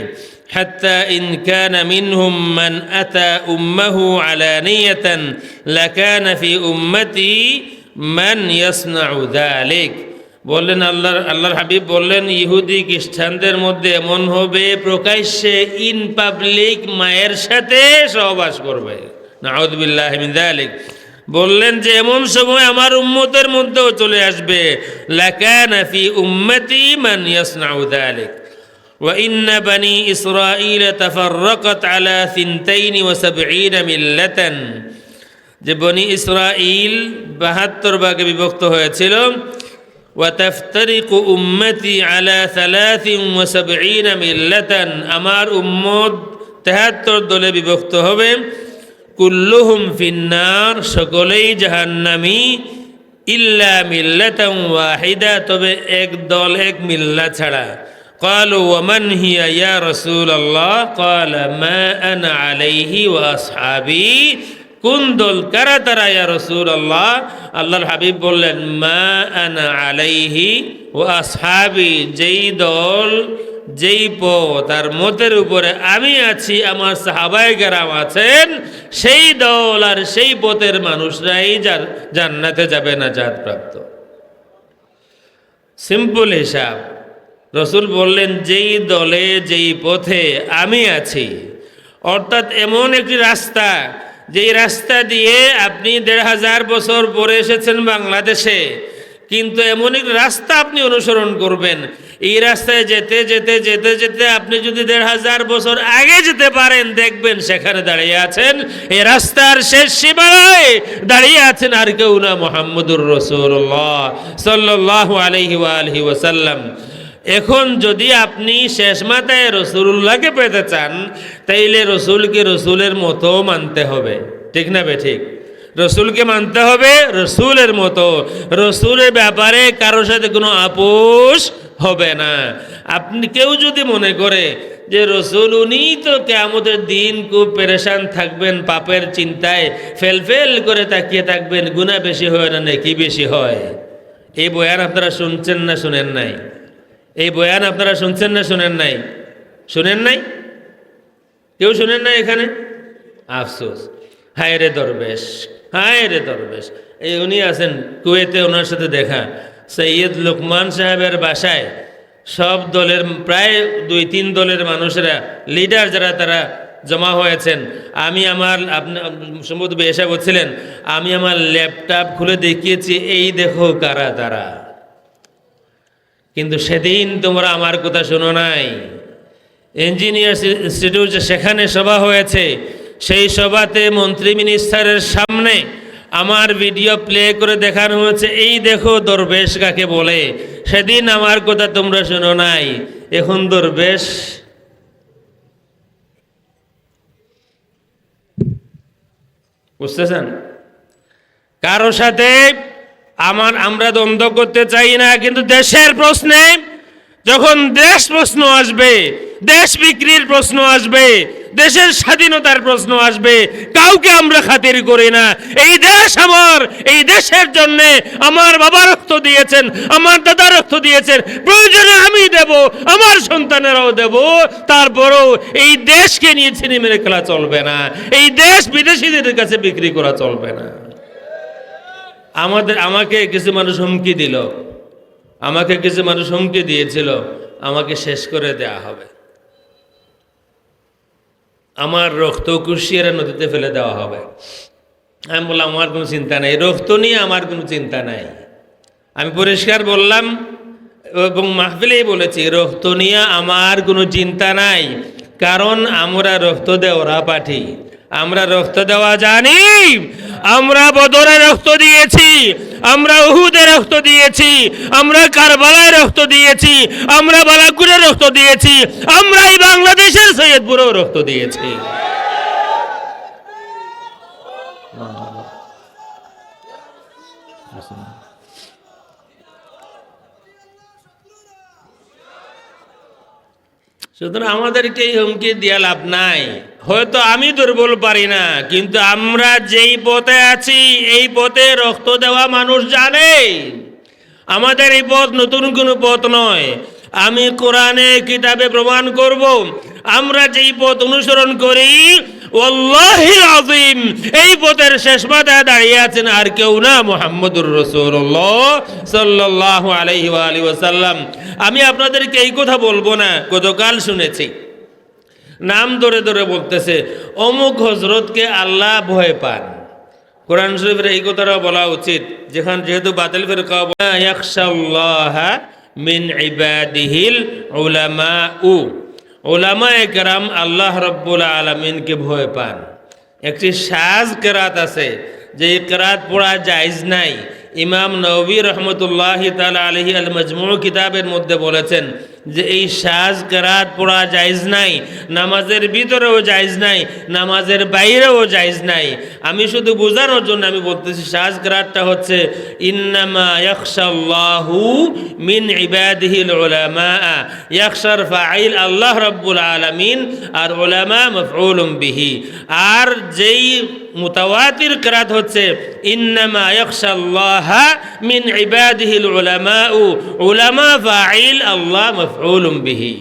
হাত্তা ইন কানা মিনহুম মান আতা উম্মাহু আলানিয়াতান লাকানা ফি উম্মতি মান ইয়াসনাউ যালিক।" বললেন আল্লাহর, আল্লাহর হাবিব বললেন, "ইহুদি খ্রিস্টানদের মধ্যে এমন হবে, প্রকাশ্যে, ইন পাবলিক, মায়ের সাথে সহবাস করবে।" নাউযুবিল্লাহি মিন যালিক। বললেন যে এমন সময় আমার উম্মতের মধ্যেও চলে আসবে, "লাকানা ফি উম্মতি মান ইয়াসনাউ যালিক। ওয়া ইন্না বানি ইসরাইল তাফাররাকাত আলা সিনতাইনি ওয়া সাবঈনা মিল্লাতান।" যে বনি ইসরাইল বাহাত্তর ভাগে বিভক্ত হয়েছিল। "ওয়া তাফতারিকু উম্মতি আলা সালাসিন ওয়া সাবঈনা মিল্লাতান", আমার উম্মত তেহাত্তর দলে বিভক্ত হবে। "কুল্লুহুম ফিন্নার", সকলেই জাহান্নামী। "ইল্লা মিল্লাতান ওয়াহিদা", তবে এক দল, এক মিল্লা ছাড়া। "ক্বালু ওয়া মান হিয়া ইয়া রাসূলাল্লাহ?" ক্বালা মা আনা আলাইহি ওয়া আসহাবি। কোন দল, কারা তারা ইয়া রাসূলাল্লাহ? আল্লাহর হাবিব বললেন, "মা আনা আলাইহি ওয়া আসহাবি", যেই দল, যেই পথ আর মতের উপরে আমি আছি, আমার সাহাবায়ে কেরাম আছেন, সেই দল আর সেই পথের মানুষরাই যার জান্নাতে যাবে, নাজাত প্রাপ্ত। সিম্পল হিসাব। রসুল বললেন, "যেই দলে, যেই পথে আমি আছি", অর্থাৎ এমন একটি রাস্তা, যেই রাস্তা দিয়ে আপনি দেড় হাজার বছর পরে এসেছেন বাংলাদেশে, কিন্তু এমন একটি রাস্তা আপনি অনুসরণ করবেন, এই রাস্তায় যেতে, যেতে, যেতে, যেতে আপনি যদি দেড় হাজার বছর আগে যেতে পারেন, দেখবেন সেখানে দাঁড়িয়ে আছেন, এই রাস্তার শেষ সীমানায় দাঁড়িয়ে আছেন আর কেউ না, মুহাম্মদুর রাসূলুল্লাহ সাল্লাল্লাহু আলাইহি ওয়া আলিহি ওয়াসাল্লাম। এখন যদি আপনি শেষ মাথায় রসুলুল্লাহকে পেতে চান, তাইলে রসুলকে রসুলের মতো মানতে হবে, ঠিক না বেঠিক? রসুলকে মানতে হবে রসুলের মতো। রসুলের ব্যাপারে কারোর সাথে কোনো আপোষ হবে না। আপনি, কেউ যদি মনে করে যে রসুল উনি তো কিয়ামতের দিন খুব পেরেশান থাকবেন, পাপের চিন্তায় ফেলফেল করে তাকিয়ে থাকবেন, গুনাহ বেশি হয় না নেকি বেশি হয়, এই বয়ান আপনারা শুনছেন না শুনেন নাই? এই বয়ান আপনারা শুনছেন না শুনেন নাই? শুনেন নাই? কেউ শুনেন না এখানে? আফসোস। হায় রে দরবেশ, হায় রে দরবেশ। এই উনি আছেন কুয়েতে, ওনার সাথে দেখা। সৈয়দ লোকমান সাহেবের বাসায় সব দলের, প্রায় দুই তিন দলের মানুষেরা, লিডার যারা, তারা জমা হয়েছেন। আমি আমার, আপনি সম্ভবত বেশা বলছিলেন, আমি আমার ল্যাপটপ খুলে দেখিয়েছি, এই দেখো কারা তারা। কিন্তু সেদিন তোমরা আমার কথা শুনো নাই। ইঞ্জিনিয়ার্স ইনস্টিটিউট, যে সেখানে সভা হয়েছে, সেই সভাতে মন্ত্রী মিনিস্টারের সামনে আমার ভিডিও প্লে করে দেখানো হয়েছে, এই দেখো দরবেশ কাকে বলে। সেদিন আমার কথা তোমরা শুনো নাই, এখন দরবেশ। বুঝতেছেন? কারো সাথে আমার, আমরা দ্বন্দ্ব করতে চাই না, কিন্তু দেশের প্রশ্নে, যখন দেশ প্রশ্ন আসবে, দেশ বিক্রির প্রশ্ন আসবে, দেশের স্বাধীনতার প্রশ্ন আসবে, কাউকে আমরা খাতির করি না। এই দেশ আমার, এই দেশের জন্যে আমার বাবা রক্ত দিয়েছেন, আমার দাদা রক্ত দিয়েছেন, প্রয়োজনে আমি দেব, আমার সন্তানেরাও দেব। তারপরেও এই দেশকে নিয়ে ছিনিমিনি খেলা চলবে না, এই দেশ বিদেশিদের কাছে বিক্রি করা চলবে না। আমাদের, আমাকে কিছু মানুষ হুমকি দিল, আমাকে কিছু মানুষ হুমকি দিয়েছিল, আমাকে শেষ করে দেয়া হবে, আমার রক্ত কুশিয়ারা নদীতে ফেলে দেওয়া হবে। আমি বললাম, "আমার কোনো চিন্তা নাই, রক্ত নিয়ে আমার কোনো চিন্তা নাই।" আমি পরিষ্কার বললাম এবং মাহফিলেই বলেছি, "রক্ত নিয়ে আমার কোনো চিন্তা নাই, কারণ আমরা রক্ত দেওরা পার্টি, আমরা রক্ত দেওয়া জানি, আমরা বদরে রক্ত দিয়েছি, আমরা উহুদে রক্ত দিয়েছি, আমরা কারবালায় রক্ত দিয়েছি, আমরা বালাকুড়ে রক্ত দিয়েছি, আমরা এই বাংলাদেশের সৈয়দপুরেও রক্ত দিয়েছি।" সুতরাং আমাদেরকে এই হুমকি দিয়া লাভ নাই। হয়তো আমি দুর্বল পারি না, কিন্তু আমরা যেই পথে আছি, এই পথে রক্ত দেওয়া মানুষ জানে। আমাদের এই পথ নতুন কোনো পথ নয়। আমি কোরআনে কিতাবে প্রমাণ করব, আমরা যেই পথ অনুসরণ করি, ওয়াল্লাহিল আযীম, এই পথের শেষ মাথায় দাঁড়িয়ে আছেন আর কেউ না, মুহাম্মদুর রাসূলুল্লাহ সাল্লাল্লাহু আলাইহি ওয়া আলিহি ওয়াসাল্লাম। আমি আপনাদেরকে এই কথা বলবো না, গতকাল শুনেছি, নাম ধরে ধরে বলতেছে, "অমুক হজরতকে আল্লাহ ভয় পান।" কোরআন শরীফের এই কথাটা বলা উচিত, যেখান, যেহেতু বাতিল ফেরকা বলে, "ইয়াখশাল্লাহা মিন ইবাদিহিল উলামাউ।" উলামায়ে কেরাম আল্লাহ রাব্বুল আলামিনকে ভয় পান। একটি শাজ কেরাত আছে, যে এই কেরাত পড়া জায়েজ নাই। ইমাম নবী রহমতুল্লাহি তাআলা আলাইহি আল মজমু কিতাবের মধ্যে বলেছেন যে এই শাজ কেরাত পড়া জায়েজ নাই, নামাজের ভিতরেও জায়েজ নাই, নামাজের বাইরেও জায়েজ নাই। আমি শুধু বোঝানোর জন্য আমি বলতেছি, শাজ কেরাতটা হচ্ছে ইন্নামা ইয়াখশাল্লাহু মিন ইবাদিহিল উলামা। ইয়াখশার ফাইল আল্লাহ রাব্বুল আলামিন, আর উলামা মাফউলুম বিহি। আর যেই মুতাওয়াতির কেরাত হচ্ছে ইন্নামা ইয়াখশাল্লাহা মিন ইবাদিহিল উলামাউ, উলামা ফাইল আল্লাহ মাফউলুম বিহি।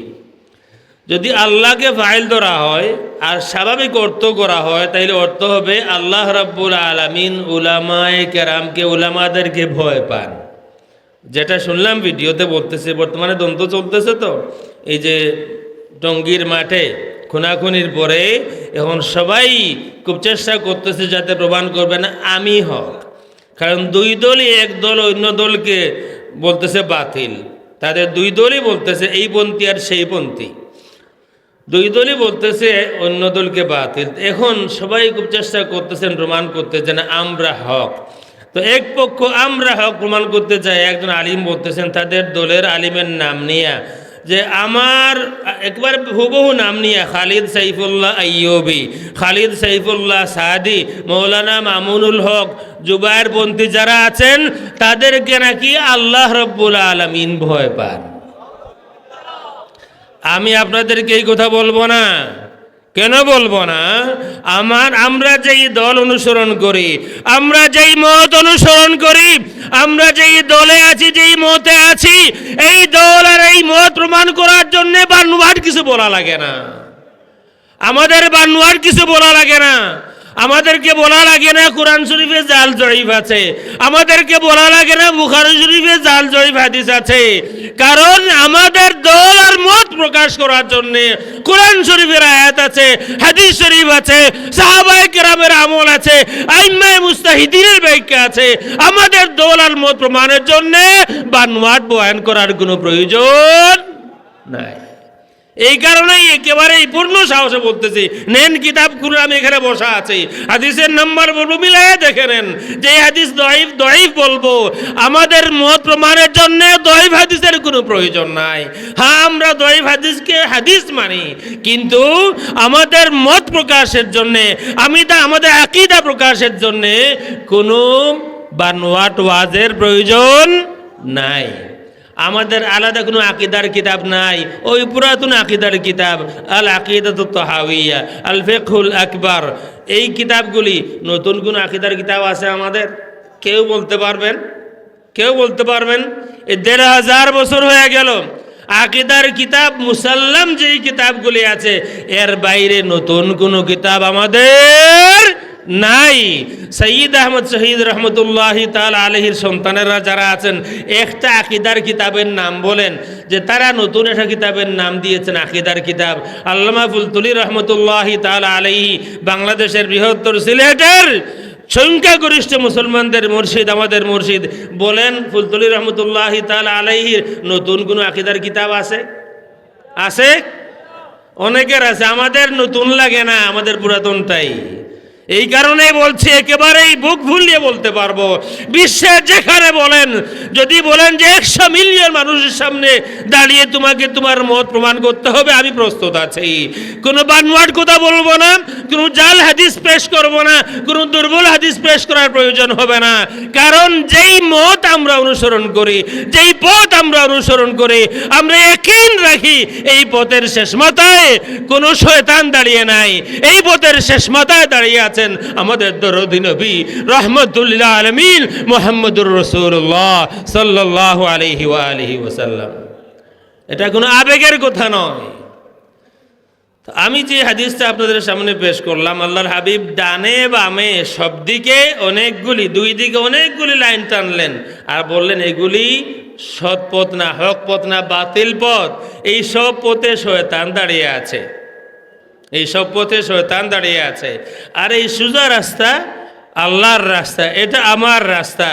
যদি আল্লাহকে ফাইল ধরা হয় আর স্বাভাবিক অর্থ করা হয়, তাহলে অর্থ হবে আল্লাহ রাব্বুল আলামিন উলামায়ে কেরামকে, উলামাদেরকে ভয় পান। যেটা শুনলাম ভিডিওতে বলতেছে, বর্তমানে দ্বন্দ্ব চলতেছে তো, এই যে টঙ্গীর মাঠে খুনাখুনির পরে এখন সবাই খুব চেষ্টা করতেছে যাতে প্রমাণ করবেন আমি হক। কারণ দুই দলই, এক দল অন্য দলকে বলতেছে বাতিল, তাদের দুই দলই বলতেছে এই পন্থী আর সেই পন্থী। দুই দলই বলতেছে অন্য দলকে বাতিল। এখন সবাই খুব চেষ্টা করতেছেন প্রমাণ করতে যে না, আমরা হক। তো এক পক্ষ আমরা হক প্রমাণ করতে চায়, একজন আলিম বলতেছেন তাদের দলের আলিমের নাম নিয়া যে আমার একবার হুবহু নাম নিয়া খালিদ সাইফুল্লাহ আইয়ুবী, খালিদ সাইফুল্লাহ সাদি, মৌলানা মামুনুল হক, জুবায়ের পন্থী যারা আছেন, তাদেরকে নাকি আল্লাহ রব্বুল আলামিন ভয় পান। আমি আপনাদেরকে এই কথা বলবো না। কেন বলবো না? আমার, আমরা যেই দল অনুসরণ করি, আমরা যেই মত অনুসরণ করি, আমরা যেই দলে আছি, যেই মতে আছি, এই দল আর এই মত প্রমাণ করার জন্য বানোয়াট কিছু বলা লাগে না। আমাদের বানোয়াট কিছু বলা লাগে না। আমাদেরকে বলা লাগে না কোরআন শরীফে জাল জয়ীফ আছে, আমাদেরকে বলা লাগে না বুখারী শরীফে জাল জয়ীফ হাদিস আছে। কারণ আমাদের দল আর মত প্রকাশ করার জন্য কোরআন শরীফের আয়াত আছে, হাদিস শরীফ আছে, সাহাবায়ে কেরামের আমল আছে, আইম্মায়ে মুজতাহিদিনের ব্যাখ্যা আছে। আমাদের দল আর মত প্রমাণের জন্য বানোয়াট বয়ান করার কোনো প্রয়োজন নাই। এই কারণেই একেবারেই পূর্ণ সাহসে বলতেছি, নেন কিতাব খুলুন, আমি এখানে বসা আছি, হাদিসের নাম্বার বলবো, মিলাইয়া দেখে নেন যে এই হাদিস দয়ীফ, দয়ীফ বলবো। আমাদের মত প্রমাণের জন্য দয়ীফ হাদিসের কোনো প্রয়োজন নাই। হ্যাঁ, আমরা দয়ীফ হাদিসকে হাদিস মানি, কিন্তু আমাদের মত প্রকাশের জন্য, আমি তা আমাদের আকীদা প্রকাশের জন্য কোনো বানোয়াট ওয়াজের প্রয়োজন নাই। আমাদের আলাদা কোনো আকীদার কিতাব নাই, ওই পুরাতন আকীদার কিতাব, আল আকীদাতুত তাহাউইয়া, আল ফিকহুল আকবার, এই কিতাবগুলি। নতুন কোনো আকীদার কিতাব আছে আমাদের? কেউ বলতে পারবেন? কেউ বলতে পারবেন? এই দেড় হাজার বছর হয়ে গেল, আকীদার কিতাব মুসাল্লাম যেই কিতাবগুলি আছে, এর বাইরে নতুন কোনো কিতাব আমাদের নাই। সৈয়দ আহমদ শহীদ রহমতুল্লাহি তাআলা আলাইহির সন্তানেরা যারা আছেন, একটা আকীদার কিতাবের নাম বলেন যে তারা নতুন একটা কিতাবের নাম দিয়েছেন আকীদার কিতাব। আল্লামা ফুলতুলি রহমতুল্লাহি তাআলা আলাইহি বাংলাদেশের বৃহত্তর সিলেটের সংখ্যাগরিষ্ঠ মুসলমানদের মুর্শিদ, আমাদের মুর্শিদ, বলেন ফুলতুলি রহমতুল্লাহি তাআলা আলাইহির নতুন কোনো আকীদার কিতাব আছে? আছে? অনেকের আছে। আমাদের নতুন লাগে না, আমাদের পুরাতনটাই। এই কারণে বলছি, একেবারেই বুক ফুলিয়ে বলতে পারবো, বিশ্বে যেখানে বলেন, যদি বলেন যে একশো মিলিয়ন মানুষের সামনে দাঁড়িয়ে তোমাকে তোমার মত প্রমাণ করতে হবে, আমি প্রস্তুত আছি। কোনো বানোয়াট কথা বলবো না, কোনো জাল হাদিস পেশ করব না, কোনো দুর্বল হাদিস পেশ করার প্রয়োজন হবে না। কারণ যেই মত আমরা অনুসরণ করি, যেই পথ আমরা অনুসরণ করি, আমরা ইয়াকিন রাখি এই পথের শেষ মাথায় কোনো শয়তান দাঁড়িয়ে নাই। এই পথের শেষ মাথায় দাঁড়িয়ে আছেন আমাদের দরদি নবী রহমতুল্লিল আলামিন মুহাম্মদুর রাসূলুল্লাহ সাল্লাল্লাহু আলাইহি ওয়া আলিহি ওয়াসাল্লাম। এটা কোনো আবেগের কথা নয়। তো আমি যে হাদিসটা আপনাদের সামনে পেশ করলাম, আল্লাহর হাবিব ডানে বামে সব দিকে অনেকগুলি, দুই দিকে অনেকগুলি লাইন টানলেন আর বললেন, "এগুলি সৎ পথ না, হক পথ না, বাতিল পথ, এই সব পথে শয়তান দাঁড়িয়ে আছে, এই সব পথে শয়তান দাঁড়িয়ে আছে। আর এই সোজা রাস্তা আল্লাহর রাস্তা, এটা আমার রাস্তা।"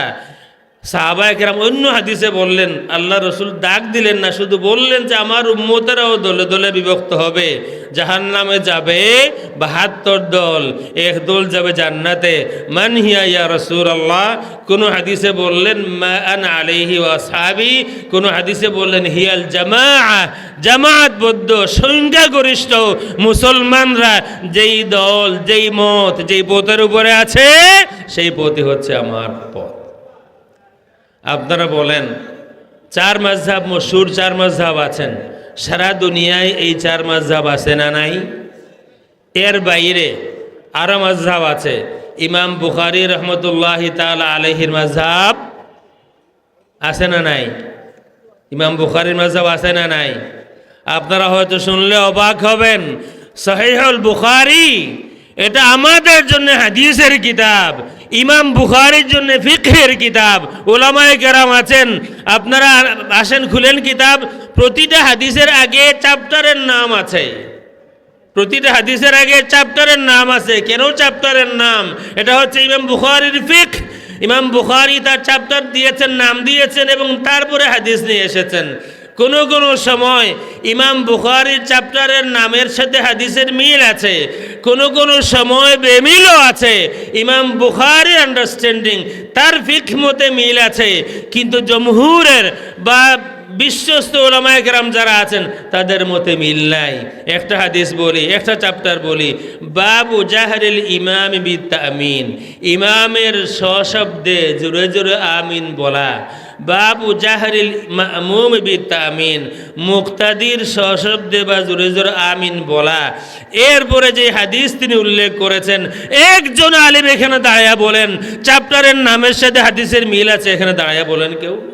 সাহাবায়ে কেরাম অন্য হাদিসে বললেন, আল্লাহর রসুল ডাক দিলেন না, শুধু বললেন যে আমার উম্মতেরাও দলে দলে বিভক্ত হবে, জাহান্নামে যাবে বাহাত্তর দল, এক দল যাবে জান্নাতে। মান হিয়া ইয়া রাসূলুল্লাহ? কোনো হাদিসে বললেন মা আনা আলাইহি ওয়া আসহাবি, কোনো হাদিসে বললেন হিয়াল জামাআ, জামাতবদ্ধ সংখ্যাগরিষ্ঠ মুসলমানরা যেই দল, যেই মত, যেই পথের উপরে আছে, সেই পথই হচ্ছে আমার পথ। আপনারা বলেন, চার মাযহাব, মশহুর চার মাযহাব আছেন, সারা দুনিয়ায় এই চার মাযহাব আছে না নাই? এর বাইরে আরো মাযহাব আছে। ইমাম বুখারী রহমতুল্লাহি তাআলা আলাইহির মাযহাব আছে না নাই? ইমাম বুখারীর মাযহাব আছে না নাই? আপনারা হয়তো শুনলে অবাক হবেন, সহিহুল বুখারী এটা আমাদের জন্য হাদিসের কিতাব, ইমাম বুখারীর জন্য ফিকহের কিতাব। উলামায়ে কেরাম আছেন, আপনারা আসেন, খুলেন কিতাব, প্রতিটা হাদিসের আগে চ্যাপ্টারের নাম আছে। প্রতিটা হাদিসের আগে চ্যাপ্টারের নাম আছে। কেন চ্যাপ্টারের নাম? এটা হচ্ছে ইমাম বুখারীর ফিকহ। ইমাম বুখারী তার চ্যাপ্টার দিয়েছেন, নাম দিয়েছেন এবং তারপরে হাদিস নিয়ে এসেছেন। কোনো কোনো সময় ইমাম বুখারীর চ্যাপ্টারের নামের সাথে হাদিসের মিল আছে, কোনো কোনো সময় বেমিলও আছে। ইমাম বুখারীর আন্ডারস্ট্যান্ডিং, তার ফিকহ মতে মিল আছে, কিন্তু জমহুরের বা বিশ্বস্ত উলামায়ে কেরাম যারা আছেন, তাদের মতে মিল নাই। একটা হাদিস বলি, একটা চ্যাপ্টার বলি, বাবু জাহরিল ইমাম বিত তামিন, ইমামের সশব্দে জোরে জোরে আমিন বলা। বাবু জাহরিল মামুম বিত তামিন, মুক্তাদির সশব্দে বা জোরে জোরে আমিন বলা। এরপরে যে হাদিস তিনি উল্লেখ করেছেন, একজন আলিম এখানে দাঁড়াইয়া বলেন, চ্যাপ্টারের নামের সাথে হাদিসের মিল আছে, এখানে দাঁড়াইয়া বলেন কেউ?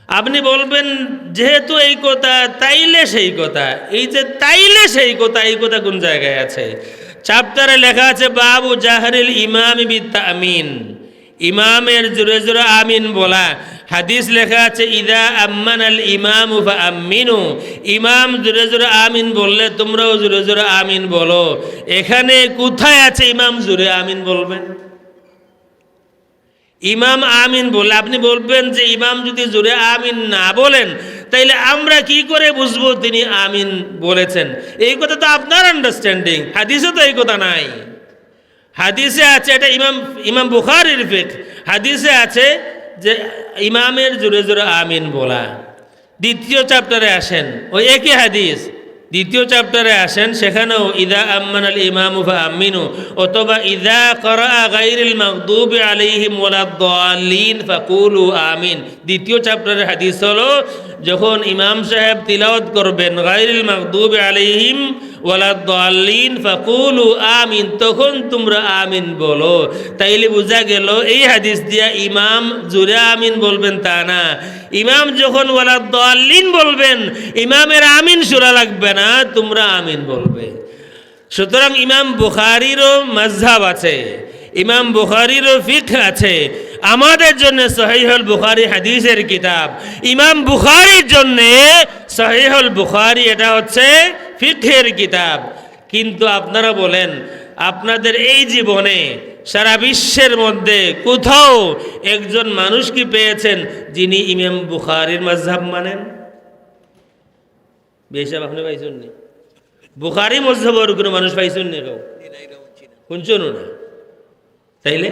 আপনি বলবেন, "যেহেতু এই কথা, তাইলে সেই কথা।" এই যে "তাইলে সেই কথা", এই কথা কোন জায়গায় আছে? চ্যাপ্টারে লেখা আছে, "বাবু জাহরিল ইমাম বিত তামিন", ইমামের জোরে জোরে আমিন বলা। হাদিস লেখা আছে, "ইদা আম্মানাল ইমামু ফা আমিনু", ইমাম জোরে জোরে আমিন বললে তোমরাও জোরে জোরে আমিন বলো। এখানে কোথায় আছে ইমাম জোরে আমিন বলবেন? ইমাম আমিন বলে, আপনি বলবেন যে ইমাম যদি জোরে আমিন না বলেন, তাইলে আমরা কি করে বুঝবো তিনি আমিন বলেছেন? এই কথা তো আপনার আন্ডারস্ট্যান্ডিং, হাদিসে তো এই কথা নাই। হাদিসে আছে, এটা ইমাম, ইমাম বুখারীর ফিকহ, হাদিসে আছে যে ইমামের জোরে জোরে আমিন বলা। দ্বিতীয় চ্যাপ্টারে আসেন, ওই একই হাদিস, দ্বিতীয় চ্যাপ্টারে আসেন, সেখানেও "ইদা আম্মানাল ইমামু ফা আমিনু", অথবা "ইদা ক্বারাআ গায়রিল মাগদুবি আলাইহিম ওয়ালাদ-দাল্লিন ফাকুলু আমিন।" দ্বিতীয় চ্যাপ্টারের হাদিস হলো, যখন ইমাম সাহেব তিলাওয়াত করবেন "গায়রিল মাগদুবি আলাইহিম ওয়ালাদ-দাল্লিন ফাকুলু আমিন", তখন তোমরা আমিন বলো। তাইলে বুঝা গেল এই হাদিস দিয়া ইমাম জোরে আমিন বলবেন তা না, ইমাম যখন "ওয়ালাদ-দাল্লিন" বলবেন, ইমামের আমিন শোনা লাগবে না, তোমরা আমিন বলবে। সুতরাং ইমাম বুখারীরও মাযহাব আছে, ইমাম বুখারীরও ফিকহ আছে। আমাদের জন্য সহিহুল বুখারী হাদিসের কিতাব, ইমাম বুখারীর জন্য সহিহুল বুখারী এটা হচ্ছে ফিকহের কিতাব। কিন্তু আপনারা বলেন, আপনাদের এই জীবনে সারা বিশ্বের মধ্যে কোথাও একজন মানুষ কি পেয়েছেন যিনি ইমাম বুখারীর মাযহাব মানেন? বিয়াই সাহেব, আপনি পাইছেন নি? বুখারী মযহাবর কোনো মানুষ পাইছেন নি কেউ? শুনছেন না? তাইলে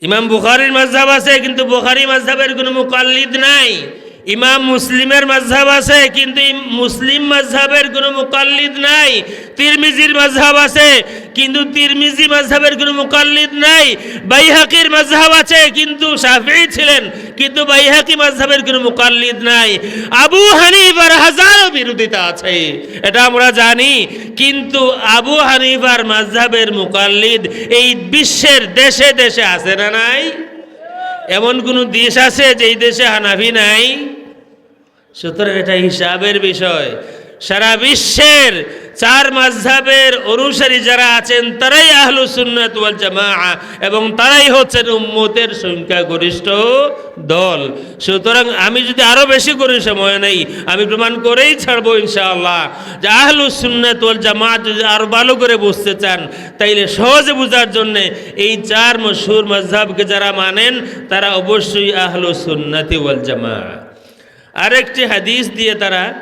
ইমাম বুখারীর মাযহাব আছে, কিন্তু বুখারী মাযহাবের কোনো মুকাল্লিদ নাই। ইমাম মুসলিমের মাযহাব আছে, কিন্তু ইম-, মুসলিম মাযহাবের কোনো মুকাল্লিদ নাই। তিরমিজির মাযহাব আছে, কিন্তু তিরমিজি মাযহাবের কোনো মুকাল্লিদ নাই। বাইহাকির মাযহাব আছে, কিন্তু শাফিঈ ছিলেন, কিন্তু বাইহাকি মাযহাবের কোনো মুকাল্লিদ নাই। আবু হানিফার হাজারো বিরোধিতা আছে, এটা আমরা জানি, কিন্তু আবু হানিফার মাযহাবের মুকাল্লিদ এই বিশ্বের দেশে দেশে আছে না নাই? এমন কোনো দেশ আছে যেই দেশে হানাফি নাই? সুতরাং এটা হিসাবের বিষয়। সারা বিশ্বের চার মাযহাবের অনুসারী যারা আছেন, তারাই আহলুস সুন্নাত ওয়াল জামাআহ এবং তারাই হচ্ছেন উম্মতের সংখ্যাগরিষ্ঠ দল। সুতরাং আমি যদি আরো বেশি করি, সময় নেই, আমি প্রমাণ করেই ছাড়বো ইনশাআল্লাহ, যে আহলুস সুন্নাত ওয়াল জামাআত যদি আরো ভালো করে বুঝতে চান, তাইলে সহজে বুঝার জন্য এই চার মশহুর মাযহাবকে যারা মানেন, তারা অবশ্যই আহলুস সুন্নাতি ওয়াল জামাআহ। আরেকটি হাদিস দিয়ে তারা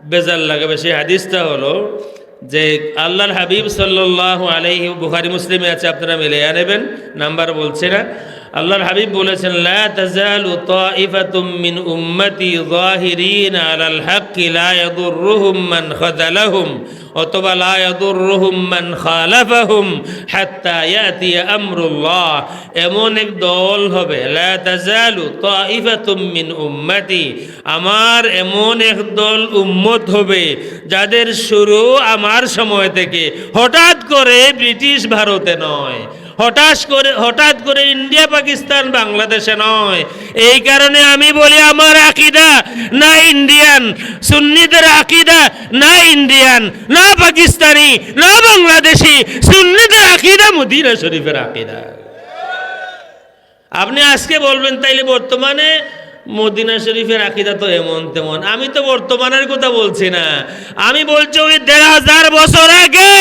বেজার লাগাবে। সেই হাদিসটা হলো যে আল্লাহর হাবিব সাল্লাল্লাহু আলাইহি, বুখারী মুসলিমে আছে, আপনারা মিলাইয়া নেবেন, নাম্বার বলছি না। আল্লাহর হাবিব বলেছেন, "লা তাজালু তাইফাতুম মিন উম্মতি যাহিরিনা আলাল হাক্কি লা ইয়াদুররুহুম মান খাযালাহুম", অথবা "লা ইয়াদুররুহুম মান খালাফাহুম হাত্তা ইয়াতিয়া আমরুল্লাহ।" এমন এক দল হবে, "লা তাজালু তাইফাতুম মিন উম্মতি", আমার এমন এক দল উম্মত হবে, যাদের শুরু আমার সময় থেকে, হঠাৎ করে ব্রিটিশ ভারতে নয়, হঠাৎ করে, হঠাৎ করে ইন্ডিয়া, পাকিস্তান, বাংলাদেশে নয়। এই কারণে আমি বলি, আমার আকিদা না ইন্ডিয়ান, সুন্নিদের আকিদা না ইন্ডিয়ান, না পাকিস্তানি, না বাংলাদেশি, সুন্নিদের আকিদা মদিনা শরীফের আকিদা। আপনি আজকে বলবেন, "তাইলে বর্তমানে মদিনা শরীফের আকিদা তো এমন তেমন।" আমি তো বর্তমানের কথা বলছি না, আমি বলছি ওই দেড় হাজার বছর আগে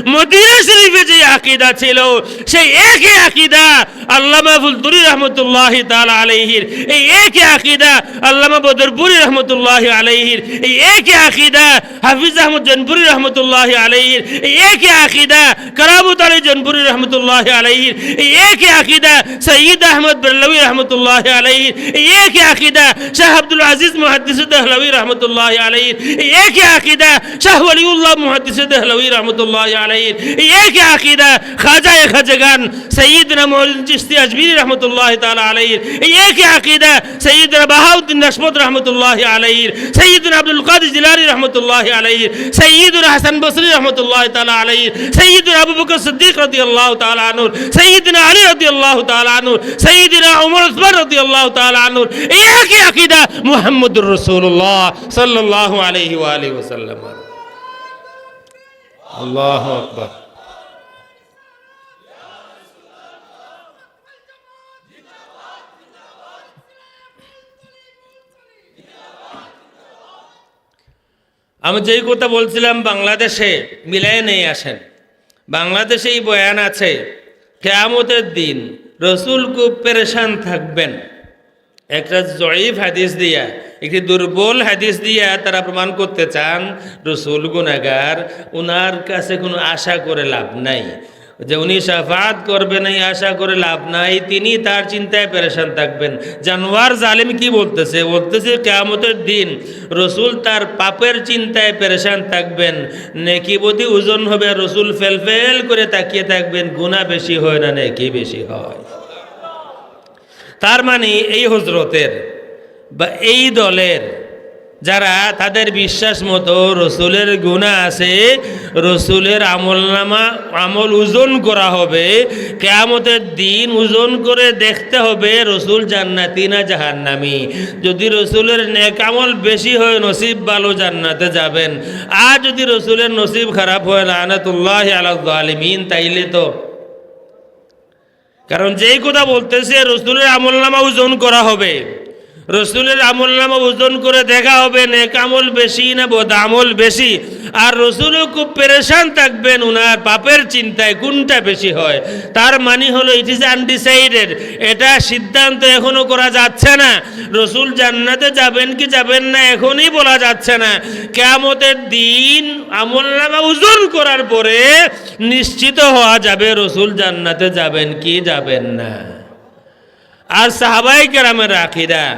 মদিনা শরীফে যে আকিদা ছিল, সেই একই আকিদা আল্লামা ফুলতুরি রহমতুল্লাহি তাআলা আলাইহির, এই একই আকিদা আল্লামা বদরপুরি রহমতুল্লাহি আলাইহির, এই একই আকিদা হাফিজ আহমদ জনপুরি রহমতুল্লাহি আলাইহির, এই একই আকিদা কারামত আলী জনপুরি রহমতুল্লাহি আলাইহির, এই একই আকিদা সৈয়দ আহমদ বেরলভী রহমতুল্লাহি আলাইহির, এই একই আকিদা শাহ আব্দুল আজিজ মুহাদ্দিস দেহলভী রহমতুল্লাহি আলাইহির, এই একই আকিদা শাহ ওয়ালিউল্লাহ মুহাদ্দিস দেহলভী রহমতুল্লাহি আলাইহির, এই একই আকিদা খাজায়ে খাজগান সৈয়দনা মঈনুদ্দিন চিশতি আজমিরি রহমতুল্লাহি তাআলা আলাইহির, এই একই আকিদা সৈয়দনা বাহাউদ্দিন নাশবন্দি রহমতুল্লাহি আলাইহির, সৈয়দনা আব্দুল কাদির জিলানী রহমতুল্লাহি আলাইহির, সৈয়দনা হাসান বসরি রহমতুল্লাহি তাআলা আলাইহির, সৈয়দনা আবু বকর সিদ্দিক রাদিয়াল্লাহু তাআলা আনহুর, সৈয়দনা আলী রাদিয়াল্লাহু তাআলা আনহুর, সৈয়দনা ওমর ওসমান রাদিয়াল্লাহু তাআলা আনহুর, এই একই আকিদা মুহাম্মদুর রাসূলুল্লাহ সাল্লাল্লাহু আলাইহি ওয়া আলিহি ওয়াসাল্লাম। আল্লাহু আকবার। আমি যেই কথা বলছিলাম, বাংলাদেশে মিলাই নেই আসেন, বাংলাদেশে এই বয়ান আছে, কিয়ামতের দিন রসুল খুব পেরেশান থাকবেন। একটা জয়ীফ হাদিস দিয়া, একটি দুর্বল হাদিস দিয়া তারা প্রমাণ করতে চান রসুল গুনাগার, উনার কাছে কোনো আশা করে লাভ নাই। যে উনি শাফাআত করবেন, এই আশা করে লাভ নাই, তিনি তার চিন্তায় পেরেশান থাকবেন। জানোয়ার জালেম কি বলতেছে? বলতেছে, কিয়ামতের দিন রসুল তার পাপের চিন্তায় পেরেশান থাকবেন, নেকি বদি ওজন হবে, আর রসুল ফেলফেল করে তাকিয়ে থাকবেন, গুনাহ বেশি হয় না নেকি বেশি হয়। তার মানে এই হজরতের বা এই দলের যারা তাদের বিশ্বাস মতো রসুলের গুনাহ আছে, রসুলের আমলনামা, আমল ওজন করা হবে, কিয়ামতের দিন ওজন করে দেখতে হবে রসুল জান্নাতি না জাহান্নামি। যদি রসুলের নেক আমল বেশি হয়, নসিব ভালো, জান্নাতে যাবেন। আর যদি রসুলের নসিব খারাপ হয়, লানাতুল্লাহি আলা জালিমিন, তাইলে তো কারণ যেই কথা বলতেছে, রসুলের আমলনামা ওজন করা হবে, রসুলের আমলনামা ওজন করে দেখা হবে নেক আমল বেশি না বদ আমল বেশি। আর রসুলও খুব পেরেশান থাকবেন উনার পাপের চিন্তায় কোনটা বেশি হয়। তার মানে হলো, it is undecided, এটা সিদ্ধান্ত এখনো করা যাচ্ছে না। রসুল জান্নাতে যাবেন কি যাবেন না এখনই বলা যাচ্ছে না। কিয়ামতের দিন আমলনামা ওজন করার পরে নিশ্চিত হওয়া যাবে রসুল জান্নাতে যাবেন কি যাবেন না। আর সাহাবায়ে কেরামের আকিদা,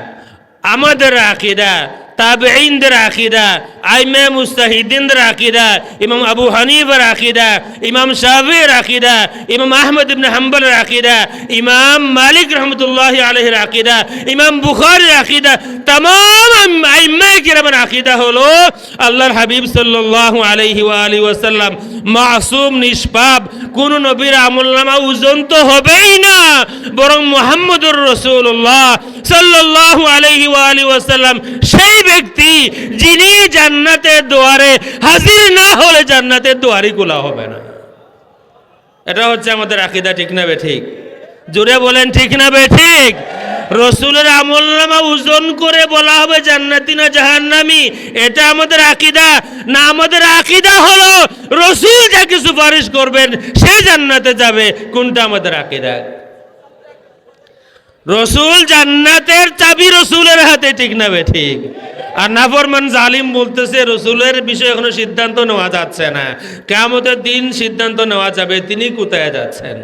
আমাদের আকিদা, তাবেঈনদের আকিদা, আইম্মায়ে মুজতাহিদিনদের আকিদা, ইমাম আবু হানিফার আকিদা, ইমাম শাফির আকিদা, ইমাম আহমদ ইবনে হাম্বলের আকিদা, ইমাম মালিক রহমতুল্লাহি আলাইহির আকিদা, ইমাম বুখারীর আকিদা, তামাম আইম-, আইম্মায়ে কেরামের আকিদা হলো আল্লাহর হাবিব সাল্লাল্লাহু আলাইহি ওয়া আলিহি ওয়াসাল্লাম মাসুম, নিষ্পাপ, কোন নবীর আমলনামা ওজন তো হবেই না, বরং মুহাম্মদুর রাসূলুল্লাহ সাল্লাল্লাহু আলাইহি ওয়া আলিহি ওয়াসাল্লাম সেই ব্যক্তি, যিনি জান্নাতের দুয়ারে হাজির না হলে জান্নাতের দুয়ারই খোলা হবে না। এটা হচ্ছে আমাদের আকীদা, ঠিক না বেঠিক? জোরে বলেন, ঠিক না বেঠিক? রসুলের আমলনামা ওজন করে বলা হবে জান্নাতি না জাহান্নামী, এটা আমাদের আকীদা না? আমাদের আকীদা হলো রসুল যাকে সুপারিশ করবেন সে জান্নাতে যাবে। কোনটা আমাদের আকীদা? রসুল, জান্নাতের চাবি রসুলের হাতে, ঠিক না বেঠিক? আর নাফরমান জালিম বলতেছে রসুলের বিষয়ে এখনো সিদ্ধান্ত নেওয়া যাচ্ছে না, কিয়ামতের দিন সিদ্ধান্ত নেওয়া যাবে তিনি কোথায় যাচ্ছেন।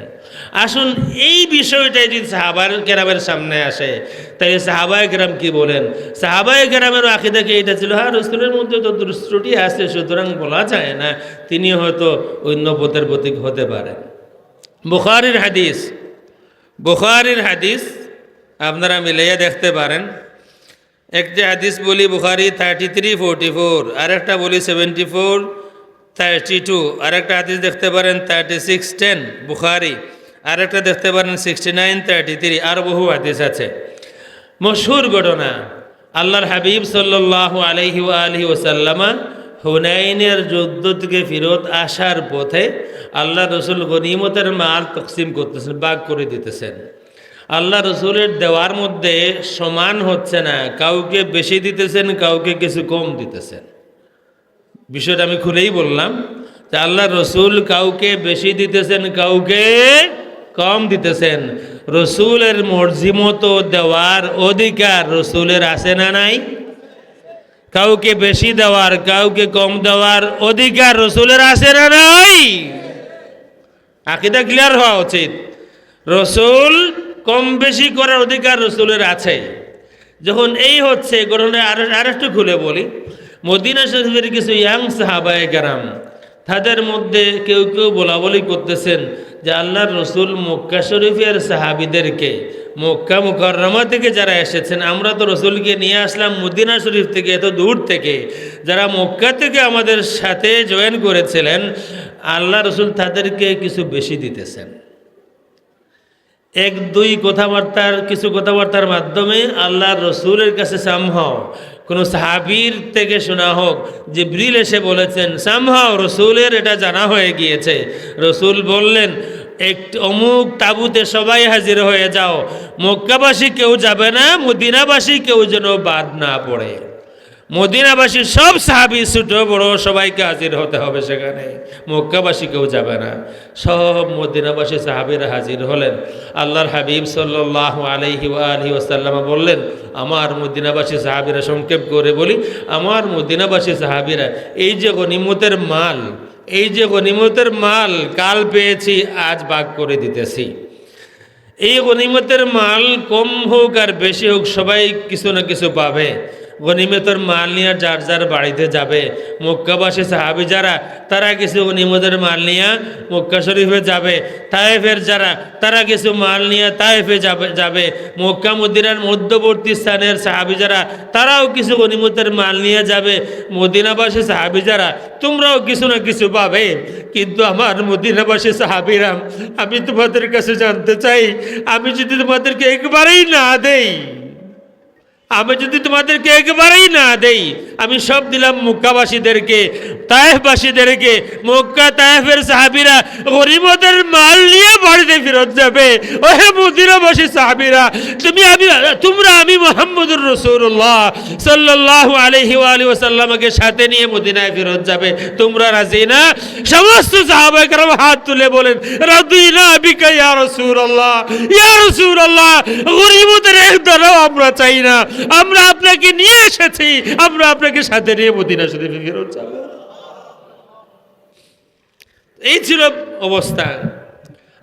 আসুন, এই বিষয়টাই যদি সাহাবায়ে কেরামের সামনে আসে, তাহলে সাহাবায়ে কেরাম কি বলেন? সাহাবায়ে কেরামের আকীদা কি এটা ছিল, হ্যাঁ, রসুলের মধ্যে তো দোষ ত্রুটি আছে, সুতরাং বলা যায় না, তিনি হয়তো অন্য পথের প্রতীক হতে পারেন। বুখারীর হাদিস, বুখারীর হাদিস আপনারা মিলাইয়া দেখতে পারেন। একটি হাদিস বলি Bukhari thirty three forty four, আরেকটা বলি সেভেন্টি ফোর থার্টি টু, আরেকটা হাদিস দেখতে পারেন থার্টি সিক্স টেন, বুখারী, আরেকটা দেখতে পারেন সিক্সটি নাইন থার্টি থ্রি, আর বহু হাদিস আছে। মশহুর ঘটনা, আল্লাহর হাবিব সাল্লাল্লাহু আলাইহি ওয়া আলিহি ওয়াসাল্লামা হুনাইনের যুদ্ধ থেকে ফিরত আসার পথে আল্লাহর রসুল গনিমতের মাল তকসিম করতেছেন, ভাগ করে দিতেছেন। আল্লাহ রসুলের দেওয়ার মধ্যে সমান হচ্ছে না, কাউকে বেশি দিতেছেন, কাউকে কিছু কম দিতেছেন। বিষয়টা আমি খুলেই বললাম যে আল্লাহ রসুল কাউকে বেশি দিতেছেন, কাউকে কম দিতেছেন। রসুলের মর্জি মতো দেওয়ার অধিকার রসুলের আছে না নাই? কাউকে বেশি দেওয়ার, কাউকে কম দেওয়ার অধিকার রসুলের আছে না নাই? আকীদা ক্লিয়ার হওয়া উচিত। রসুল কম বেশি করার অধিকার রসুলের আছে। যখন এই হচ্ছে ঘটনা, আর আরেকটু খুলে বলি, মদিনা শরীফের কিছু ইয়াং সাহাবায়ে কেরাম, তাদের মধ্যে কেউ কেউ বলাবলি করতেছেন যে আল্লাহর রসুল মক্কা শরীফের সাহাবীদেরকে, মক্কা মুকাররমা থেকে যারা এসেছেন, আমরা তো রসুলকে নিয়ে আসলাম মদিনা শরীফ থেকে, এত দূর থেকে, যারা মক্কা থেকে আমাদের সাথে জয়েন করেছিলেন, আল্লাহ রসুল তাদেরকে কিছু বেশি দিতেছেন। এক দুই কথাবার্তার, কিছু কথাবার্তার মাধ্যমে আল্লাহর রসুলের কাছে সামহাও কোনো সাহাবীর থেকে শোনা হোক, জিবরিল এসে বলেছেন, সামহাও রসুলের এটা জানা হয়ে গিয়েছে। রসুল বললেন, এক অমুক তাঁবুতে সবাই হাজির হয়ে যাও, মক্কাবাসী কেউ যাবে না, মদিনাবাসী কেউ যেন বাদ না পড়ে। মদিনাবাসী সব সাহাবী, ছোট বড়, সবাইকে হাজির হতে হবে সেখানে, মক্কাবাসী কেউ যাবে না। সব মদিনাবাসী সাহাবীরা হাজির হলেন। আল্লাহর হাবিব সাল্লাল্লাহু আলাইহি ওয়া আলিহি ওয়াসাল্লাম বললেন, আমার মদিনাবাসী সাহাবীরা, সংক্ষেপ করে বলি, আমার মদিনাবাসী সাহাবীরা এই যে গনিমতের মাল, এই যে গনিমতের মাল কাল পেয়েছি, আজ ভাগ করে দিতেছি। এই গনিমতের মাল কম হোক আর বেশি হোক, সবাই কিছু না কিছু পাবে। গনিমতের মাল নিয়ে যার যার বাড়িতে যাবে। মক্কাবাসী সাহাবী যারা, তারা কিছু গনিমতের মাল নিয়ে মক্কা শরীফে যাবে। তায়েফের যারা, তারা কিছু মাল নিয়ে তায়েফে যাবে, যাবে। মক্কা মদিনার মধ্যবর্তী স্থানের সাহাবী যারা, তারাও কিছু গনিমতের মাল নিয়ে যাবে। মদিনাবাসী সাহাবী যারা, তোমরাও কিছু না কিছু পাবে। কিন্তু আমার মদিনাবাসী সাহাবীরা, আমি তোমাদের কাছে জানতে চাই, আমি যদি তোমাদেরকে একবারেই না দেই, আমি যদি তোমাদেরকে একবারেই না দেই, আমি সব দিলাম মক্কাবাসীদেরকে, তায়েফবাসীদেরকে। মক্কা তায়েফের সাহাবীরা গনিমতের মাল নিয়ে বাড়িতে ফেরত যাবে। ওহে মদিনাবাসী সাহাবীরা, তুমি আমি, তোমরা আমি মুহাম্মদুর রাসূলুল্লাহ সাল্লাল্লাহু আলাইহি ওয়া আলিহি ওয়াসাল্লামকে সাথে নিয়ে মদিনায় ফেরত যাবে, তোমরা রাজি না? সমস্ত সাহাবায়ে কেরাম হাত তুলে বলেন, রাদিনা বিকা ইয়া রাসূলুল্লাহ, ইয়া রাসূলুল্লাহ, গনিমতের এক দানাও আমরা চাই না, আমরা আপনাকে নিয়ে এসেছি, আমরা আপনাকে সাথে নিয়ে মদিনা শরীফে ফেরত যাব। এই ছিল অবস্থা।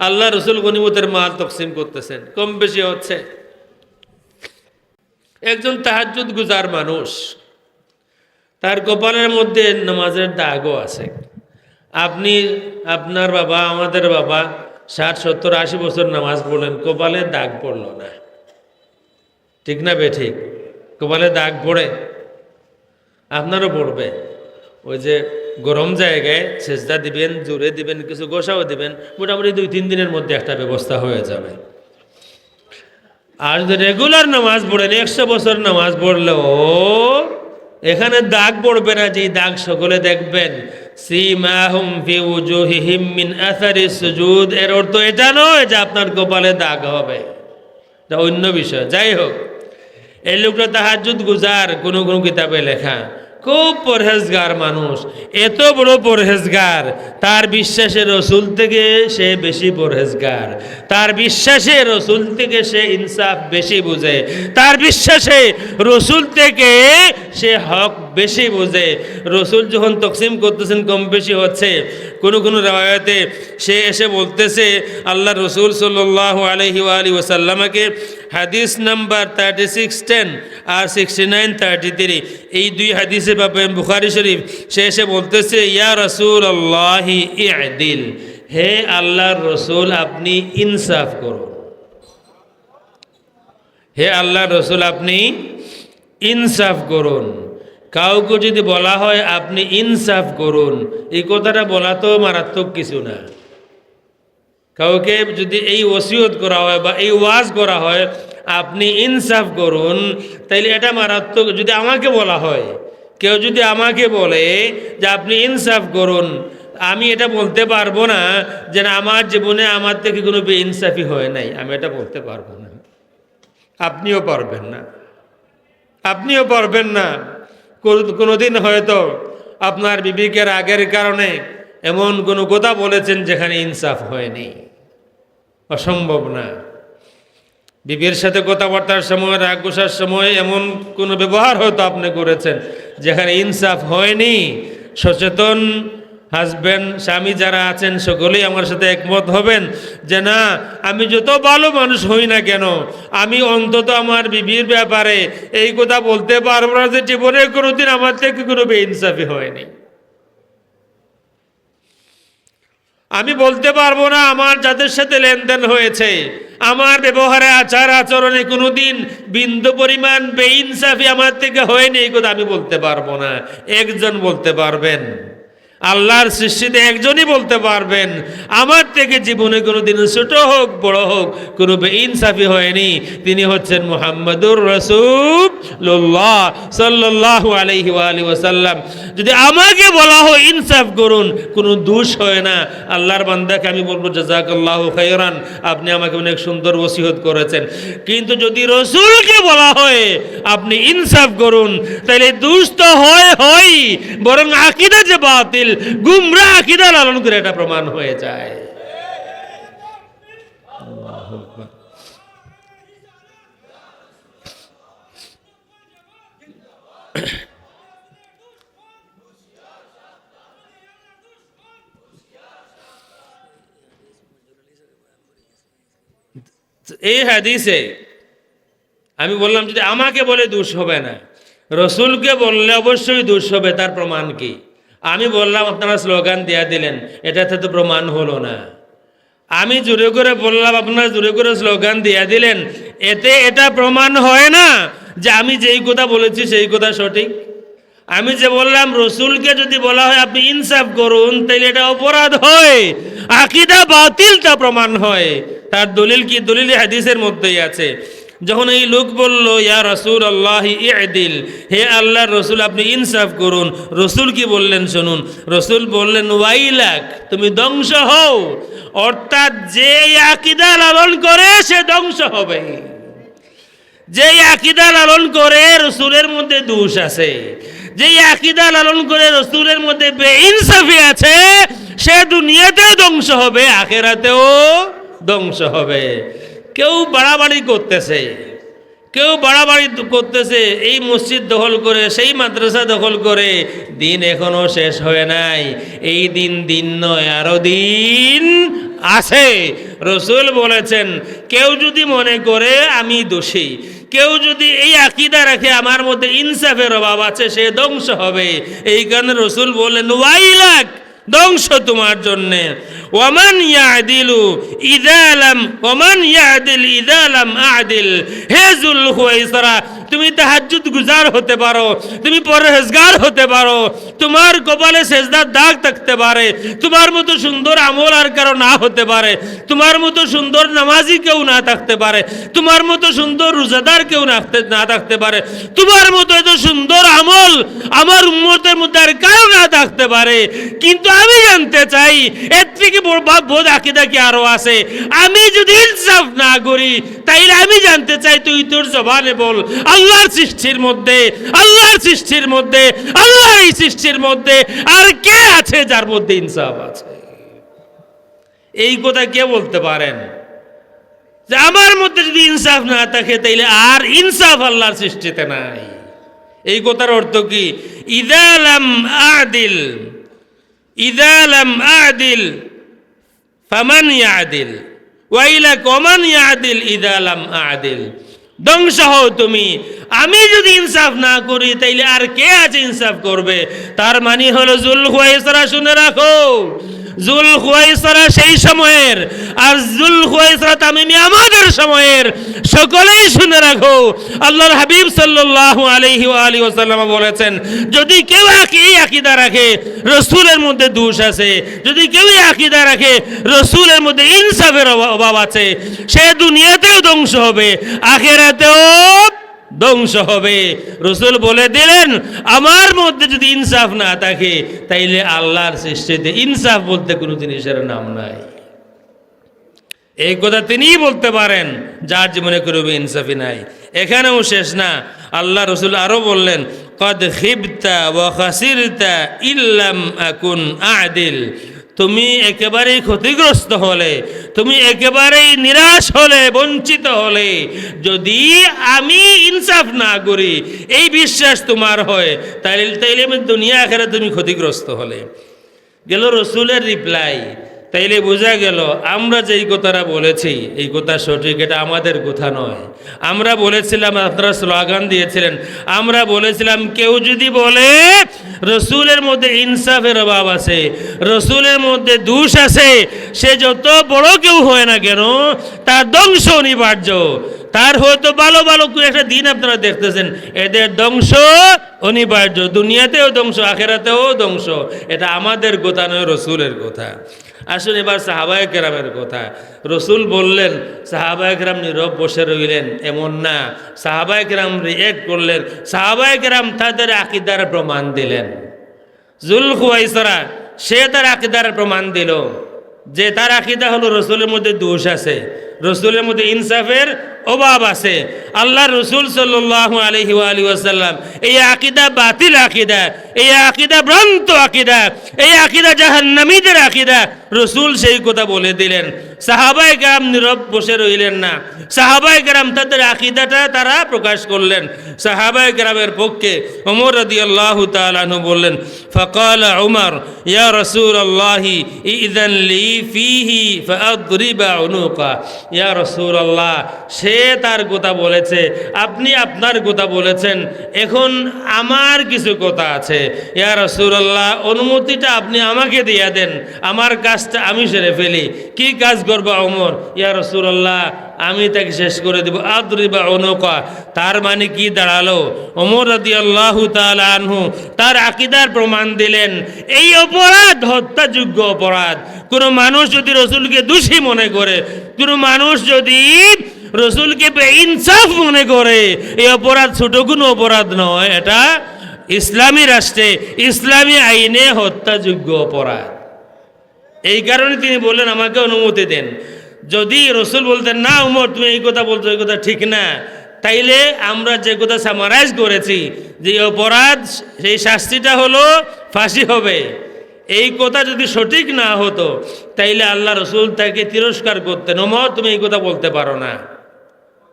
আল্লাহ রসুল গনিমতের মাল তকসিম করতেছেন, কম বেশি হচ্ছে। একজন তাহাজ্জুদ গুজার মানুষ, তার কপালের মধ্যে নামাজের দাগও আছে। আপনি, আপনার বাবা, আমাদের বাবা ষাট, সত্তর, আশি বছর নামাজ পড়লেন, কপালে দাগ পড়ল না। ঠিক না বেঠিক? কপালে দাগ পড়ে, আপনারও পড়বে। ওই যে গরম জায়গায় সেজদা দিবেন, জোরে দিবেন, কিছু ঘষাও দিবেন, মোটামুটি দুই তিন দিনের মধ্যে একটা ব্যবস্থা হয়ে যাবে। আর যদি রেগুলার নামাজ পড়েন, একশো বছর নামাজ পড়লেও এখানে দাগ পড়বে না, যে দাগ সকলে দেখবেন, "সীমাহুম ফি উজুহিহিম মিন আসারি সুজুদ", এর অর্থ এটা নয় যে আপনার কপালে দাগ হবে, এটা অন্য বিষয়। যাই হোক, এই লোকটা তাহাজ্জুদ গুজার, কোনো কোনো কিতাবে লেখা, খুব পরহেজগার মানুষ, এত বড় পরহেজগার, তার বিশ্বাসে রসুল থেকে সে বেশি পরহেজগার, তার বিশ্বাসে রসুল থেকে সে ইনসাফ বেশি বুঝে, তার বিশ্বাসে রসুল থেকে সে হক বেশি বুঝে। রসুল যখন তকসিম করতেছেন, কম বেশি হচ্ছে, কোনো কোনো রেওয়ায়তে সে এসে বলতেছে, আল্লাহ রসুল সাল্লাল্লাহু আলাইহি ওয়া আলিহি ওয়াসাল্লামকে, হাদিস নাম্বার থার্টি সিক্স টেন আর সিক্সটি নাইন থার্টি থ্রি, এই দুই হাদিসে পাবেন বুখারী শরীফ, সে এসে বলতেছে, "ইয়া রাসূলুল্লাহি ইদিল, হে আল্লাহর রসুল, আপনি ইনসাফ করুন, হে আল্লাহর রসুল, আপনি ইনসাফ করুন।" কাউকে যদি বলা হয়, "আপনি ইনসাফ করুন", এই কথাটা বলা তো মারাত্মক কিছু না। কাউকে যদি এই ওসিয়ত করা হয় বা এই ওয়াজ করা হয়, "আপনি ইনসাফ করুন", তাইলে এটা মারাত্মক। যদি আমাকে বলা হয়, কেউ যদি আমাকে বলে যে, "আপনি ইনসাফ করুন", আমি এটা বলতে পারবো না যে, "না, আমার জীবনে আমার থেকে কোনো বেইনসাফি হয় নাই", আমি এটা বলতে পারবো না। আপনিও পারবেন না, আপনিও পারবেন না। কোনো, কোনোদিন হয়তো আপনার বিবিকে রাগের কারণে এমন কোনো কথা বলেছেন যেখানে ইনসাফ হয়নি, অসম্ভব না। বিবির সাথে কথাবার্তার সময়, রাগ গুসার সময় এমন কোনো ব্যবহার হয়তো আপনি করেছেন যেখানে ইনসাফ হয়নি। সচেতন হাজব্যান্ড, স্বামী যারা আছেন, সকলেই আমার সাথে একমত হবেন যে না, আমি যত ভালো মানুষ হই না কেন, আমি অন্তত আমার বিবির ব্যাপারে এই কথা বলতে পারবো না যে জীবনে কোনোদিন আমার থেকে কোনো বেইনসাফি হয়নি। আমি বলতে পারবো না আমার যাদের সাথে লেনদেন হয়েছে, আমার ব্যবহারে, আচার আচরণে কোনোদিন বিন্দু পরিমাণ বেইনসাফি আমার থেকে হয়নি, এই কথা আমি বলতে পারবো না। একজন বলতে পারবেন, আল্লাহর সৃষ্টিতে একজনই বলতে পারবেন, "আমার থেকে জীবনে কোনোদিন ছোট হোক বড় হোক কোনো বেইনসাফি হয়নি।" তিনি হচ্ছেন মুহাম্মাদুর রাসূলুল্লাহ সাল্লাল্লাহু আলাইহি ওয়া আলিহি ওয়াসাল্লাম। যদি আমাকে বলা হয়, "ইনসাফ করুন", কোনো দোষ হয় না। আল্লাহর বান্দাকে আমি বলবো, "জাযাকাল্লাহু খাইরান, আপনি আমাকে অনেক সুন্দর ওসিয়ত করেছেন।" কিন্তু যদি রসুলকে বলা হয়, "আপনি ইনসাফ করুন", তাহলে দোষ তো হয় হয়, বরং আকিদা যে বাতিল, গুমরা আকিদা লালন করে, এটা প্রমাণ হয়ে যায়। আল্লাহু আকবার। এই হাদিসে আমি বললাম, যদি আমাকে বলে দোষ হবে না, রসুলকে বললে অবশ্যই দোষ হবে। তার প্রমাণ কি? আমি বললাম, আপনারা স্লোগান দিয়া দিলেন, এটাতে তো প্রমাণ হলো না। আমি জোরে করে বললাম, আপনারা জোরে করে স্লোগান দিয়া দিলেন, এতে এটা প্রমাণ হয় না যে আমি যেই কথা বলেছি সেই কথা সঠিক। আমি যে বললাম, রসুলকে যদি বলা হয়, "আপনি ইনসাফ করুন", তাইলে এটা অপরাধ হয়, আকিদা বাতিল, তা প্রমাণ হয়। তার দলিল কি? দলিল এই হাদিসের মধ্যেই আছে। যখন এই লোক বলল, "ইয়া রাসূলুল্লাহি ইদিল, হে আল্লাহর রসুল, আপনি ইনসাফ করুন", রসুল কি বললেন শুনুন। রসুল বললেন, "ওয়াইলাক, তুমি ধ্বংস হও।" অর্থাৎ যে এই আকিদা লালন করে, সে ধ্বংস হবে। যে আকিদা লালন করে রসুলের মধ্যে দোষ আছে, যে আকিদা লালন করে রসুলের মধ্যে বেইনসাফি আছে, সে দুনিয়াতেও ধ্বংস হবে, আখেরাতেও ধ্বংস হবে। কেউ বাড়াবাড়ি করতেছে, কেউ বাড়াবাড়ি করতেছে, এই মসজিদ দখল করে, সেই মাদ্রাসা দখল করে, দিন এখনো শেষ হয় নাই। এই দিন দিন নয়, আরো দিন আছে। রসুল বলেছেন, কেউ যদি মনে করে আমি দোষী, কেউ যদি এই আকিদা রাখে আমার মধ্যে ইনসাফের অভাব আছে, সে ধ্বংস হবে। এই কারণে রসুল বললেন, "ওয়াইলাক, ধ্বংস তোমার জন্যে।" "ওয়ামান ইয়াদিলু ইদা লাম, ওয়ামান ইয়াদিল ইদা লাম আদিল।" হে জুল খুয়াইসরা, তুমি তাহাজ্জুদ গুজার হতে পারো, তুমি পরহেজগার হতে পারো, তোমার কপালে সেজদার দাগ থাকতে পারে, তোমার মতো সুন্দর আমল আর কারো না হতে পারে, তোমার মতো সুন্দর নামাজি কেউ না থাকতে পারে, তোমার মতো সুন্দর রোজাদার কেউ না, না থাকতে পারে, তোমার মতো এত সুন্দর আমল আমার উম্মতের মধ্যে আর কারো না থাকতে পারে। কিন্তু আমি জানতে চাই, এর থেকে বড় বা-, বদ আকিদা কি আরো আছে? আমি যদি ইনসাফ না করি, তাইলে আমি জানতে চাই, তুই তোর জবানে বল, আল্লাহর সৃষ্টির মধ্যে, আল্লাহর সৃষ্টির মধ্যে, আল্লাহর এই সৃষ্টির মধ্যে আর কে আছে যার মধ্যে ইনসাফ আছে? এই কথা কে বলতে পারেন যে আমার মধ্যে যদি ইনসাফ না থাকে, তাইলে আর ইনসাফ আল্লাহর সৃষ্টিতে নাই? এই কথার অর্থ কি? ইদা লাম আদিল, ইদা লাম আদিল ফামান ইয়াদিল, ওয়াইলাক ওমান ইয়াদিল ইদা লাম আদিল। ধ্বংস হও তুমি, আমি যদি ইনসাফ না করি, তাইলে আর কে আছে ইনসাফ করবে? তার মানে হলো, জুল খুয়াইসরা, শুনে রাখো, জুল খুয়াইসরা সেই সময়ের, আর জুল খুয়াইসরা তামিমি আমাদের সময়ের। সকলেই শুনে রাখো, আল্লাহর হাবিব সাল্লাল্লাহু আলাইহি ওয়া আলিহি ওয়াসাল্লাম বলেছেন, যদি কেউ আকি-, এই আকিদা রাখে, রসুলের মধ্যে দোষ আছে, যদি কেউ এই আকিদা রাখে, রসুলের মধ্যে ইনসাফের অভা-, অভাব আছে, সে দুনিয়াতেও ধ্বংস হবে, আখেরাতেও ধ্বংস হবে। রসুল বলে দিলেন, আমার মধ্যে যদি ইনসাফ না থাকে, তাইলে আল্লাহর সৃষ্টিতে ইনসাফ বলতে কোনো জিনিসের নাম নাই। এই কথা তিনিই বলতে পারেন, যার জীবনে কোনো ইনসাফি নাই। এখানেও শেষ না, আল্লাহ রসুল আরো বললেন, কদ খিবতা ওয়া খাসিরতা ইল্লাম আকুন আদিল। তুমি একেবারেই ক্ষতিগ্রস্ত হলে, তুমি একেবারেই নিরাশ হলে, বঞ্চিত হলে, যদি আমি ইনসাফ না করি, এই বিশ্বাস তোমার হয়, তাইলে, তাইলে আমি দুনিয়া আখেরাতে তুমি ক্ষতিগ্রস্ত হলে। গেল রসুলের রিপ্লাই। তাইলে বোঝা গেল, আমরা যেই কথাটা বলেছি, এই কথা সঠিক, এটা আমাদের কথা নয়। আমরা বলেছিলাম, আপনারা স্লোগান দিয়েছিলেন, আমরা বলেছিলাম, কেউ যদি বলে রসুলের মধ্যে ইনসাফের অভাব আছে, রসুলের মধ্যে দোষ আছে, সে যত বড় কেউ হয় না কেন, তার ধ্বংস অনিবার্য। তার হয়তো ভালো ভালো কোনো একটা দিন আপনারা দেখতেছেন, এদের ধ্বংস অনিবার্য, দুনিয়াতেও ধ্বংস, আখেরাতেও ধ্বংস। এটা আমাদের কথা নয়, রসুলের কথা। আসুন এবার সাহাবায়ে কেরামের কথা। রসুল বললেন, সাহাবায়ে কেরাম নীরব বসে রইলেন, এমন না। সাহাবায়ে কেরাম রিয়েক্ট করলেন, সাহাবায়ে কেরাম তাদের আকিদার প্রমাণ দিলেন। জুল খুয়াইসরা, সে তার আকিদার প্রমাণ দিল যে তার আকিদা হলো রসুলের মধ্যে দোষ আছে, রসুলের মধ্যে ইনসাফের অভাব আছে। আল্লাহর রসুল সাল্লাল্লাহু আলাইহি ওয়া আলিহি ওয়াসাল্লাম, এই আকিদা বাতিল আকিদা, এই আকিদা ভ্রান্ত আকিদা, এই আকিদা জাহান্নামীদের আকিদা। রসুল সেই কথা বলে দিলেন। সাহাবায়ে কেরাম নীরব বসে রইলেন না, সাহাবায়ে কেরাম তাদের আকিদাটা তারা প্রকাশ করলেন। সাহাবায়ে কেরামের পক্ষে ওমর রাদিয়াল্লাহু তাআলা আনহু বললেন, ফাকালা উমর, ইয়া রাসূলাল্লাহি, ইযিন লি ফীহি ফাআদরিবা উনুকা। ইয়া রাসূলাল্লাহ, সে তার কথা বলেছে, আপনি আপনার কথা বলেছেন, এখন আমার কিছু কথা আছে। ইয়া রাসূলাল্লাহ, অনুমতিটা আপনি আমাকে দিয়ে দেন, আমার কাজটা আমি সেরে ফেলি। কি কাজ করবা ওমর? ইয়া রাসূলাল্লাহ, আমি তাকে শেষ করে দিব। আদরিবা উনুকা, তার মানে কি দাঁড়ালো? ওমর রাদিয়াল্লাহু তাআলা আনহু তার আকিদার প্রমাণ দিলেন। এই অপরাধ হত্যাযোগ্য অপরাধ। কোনো মানুষ যদি রসুলকে দোষী মনে করে, কোনো মানুষ যদি রসুলকে বেইনসাফ মনে করে, এই অপরাধ ছোট কোনো অপরাধ নয়, এটা ইসলামী রাষ্ট্রে, ইসলামী আইনে হত্যাযোগ্য অপরাধ। এই কারণে তিনি বললেন, আমাকে অনুমতি দেন। যদি রসুল বলতেন, না উমর, তুমি এই কথা বলছো, এই কথা ঠিক না, তাইলে আমরা যে কথা সামারাইজ করেছি, যে এই অপরাধ, সেই শাস্তিটা হলো ফাঁসি হবে, এই কথা যদি সঠিক না হতো, তাইলে আল্লাহ রসুল তাকে তিরস্কার করতেন, ওমর, তুমি এই কথা বলতে পারো না।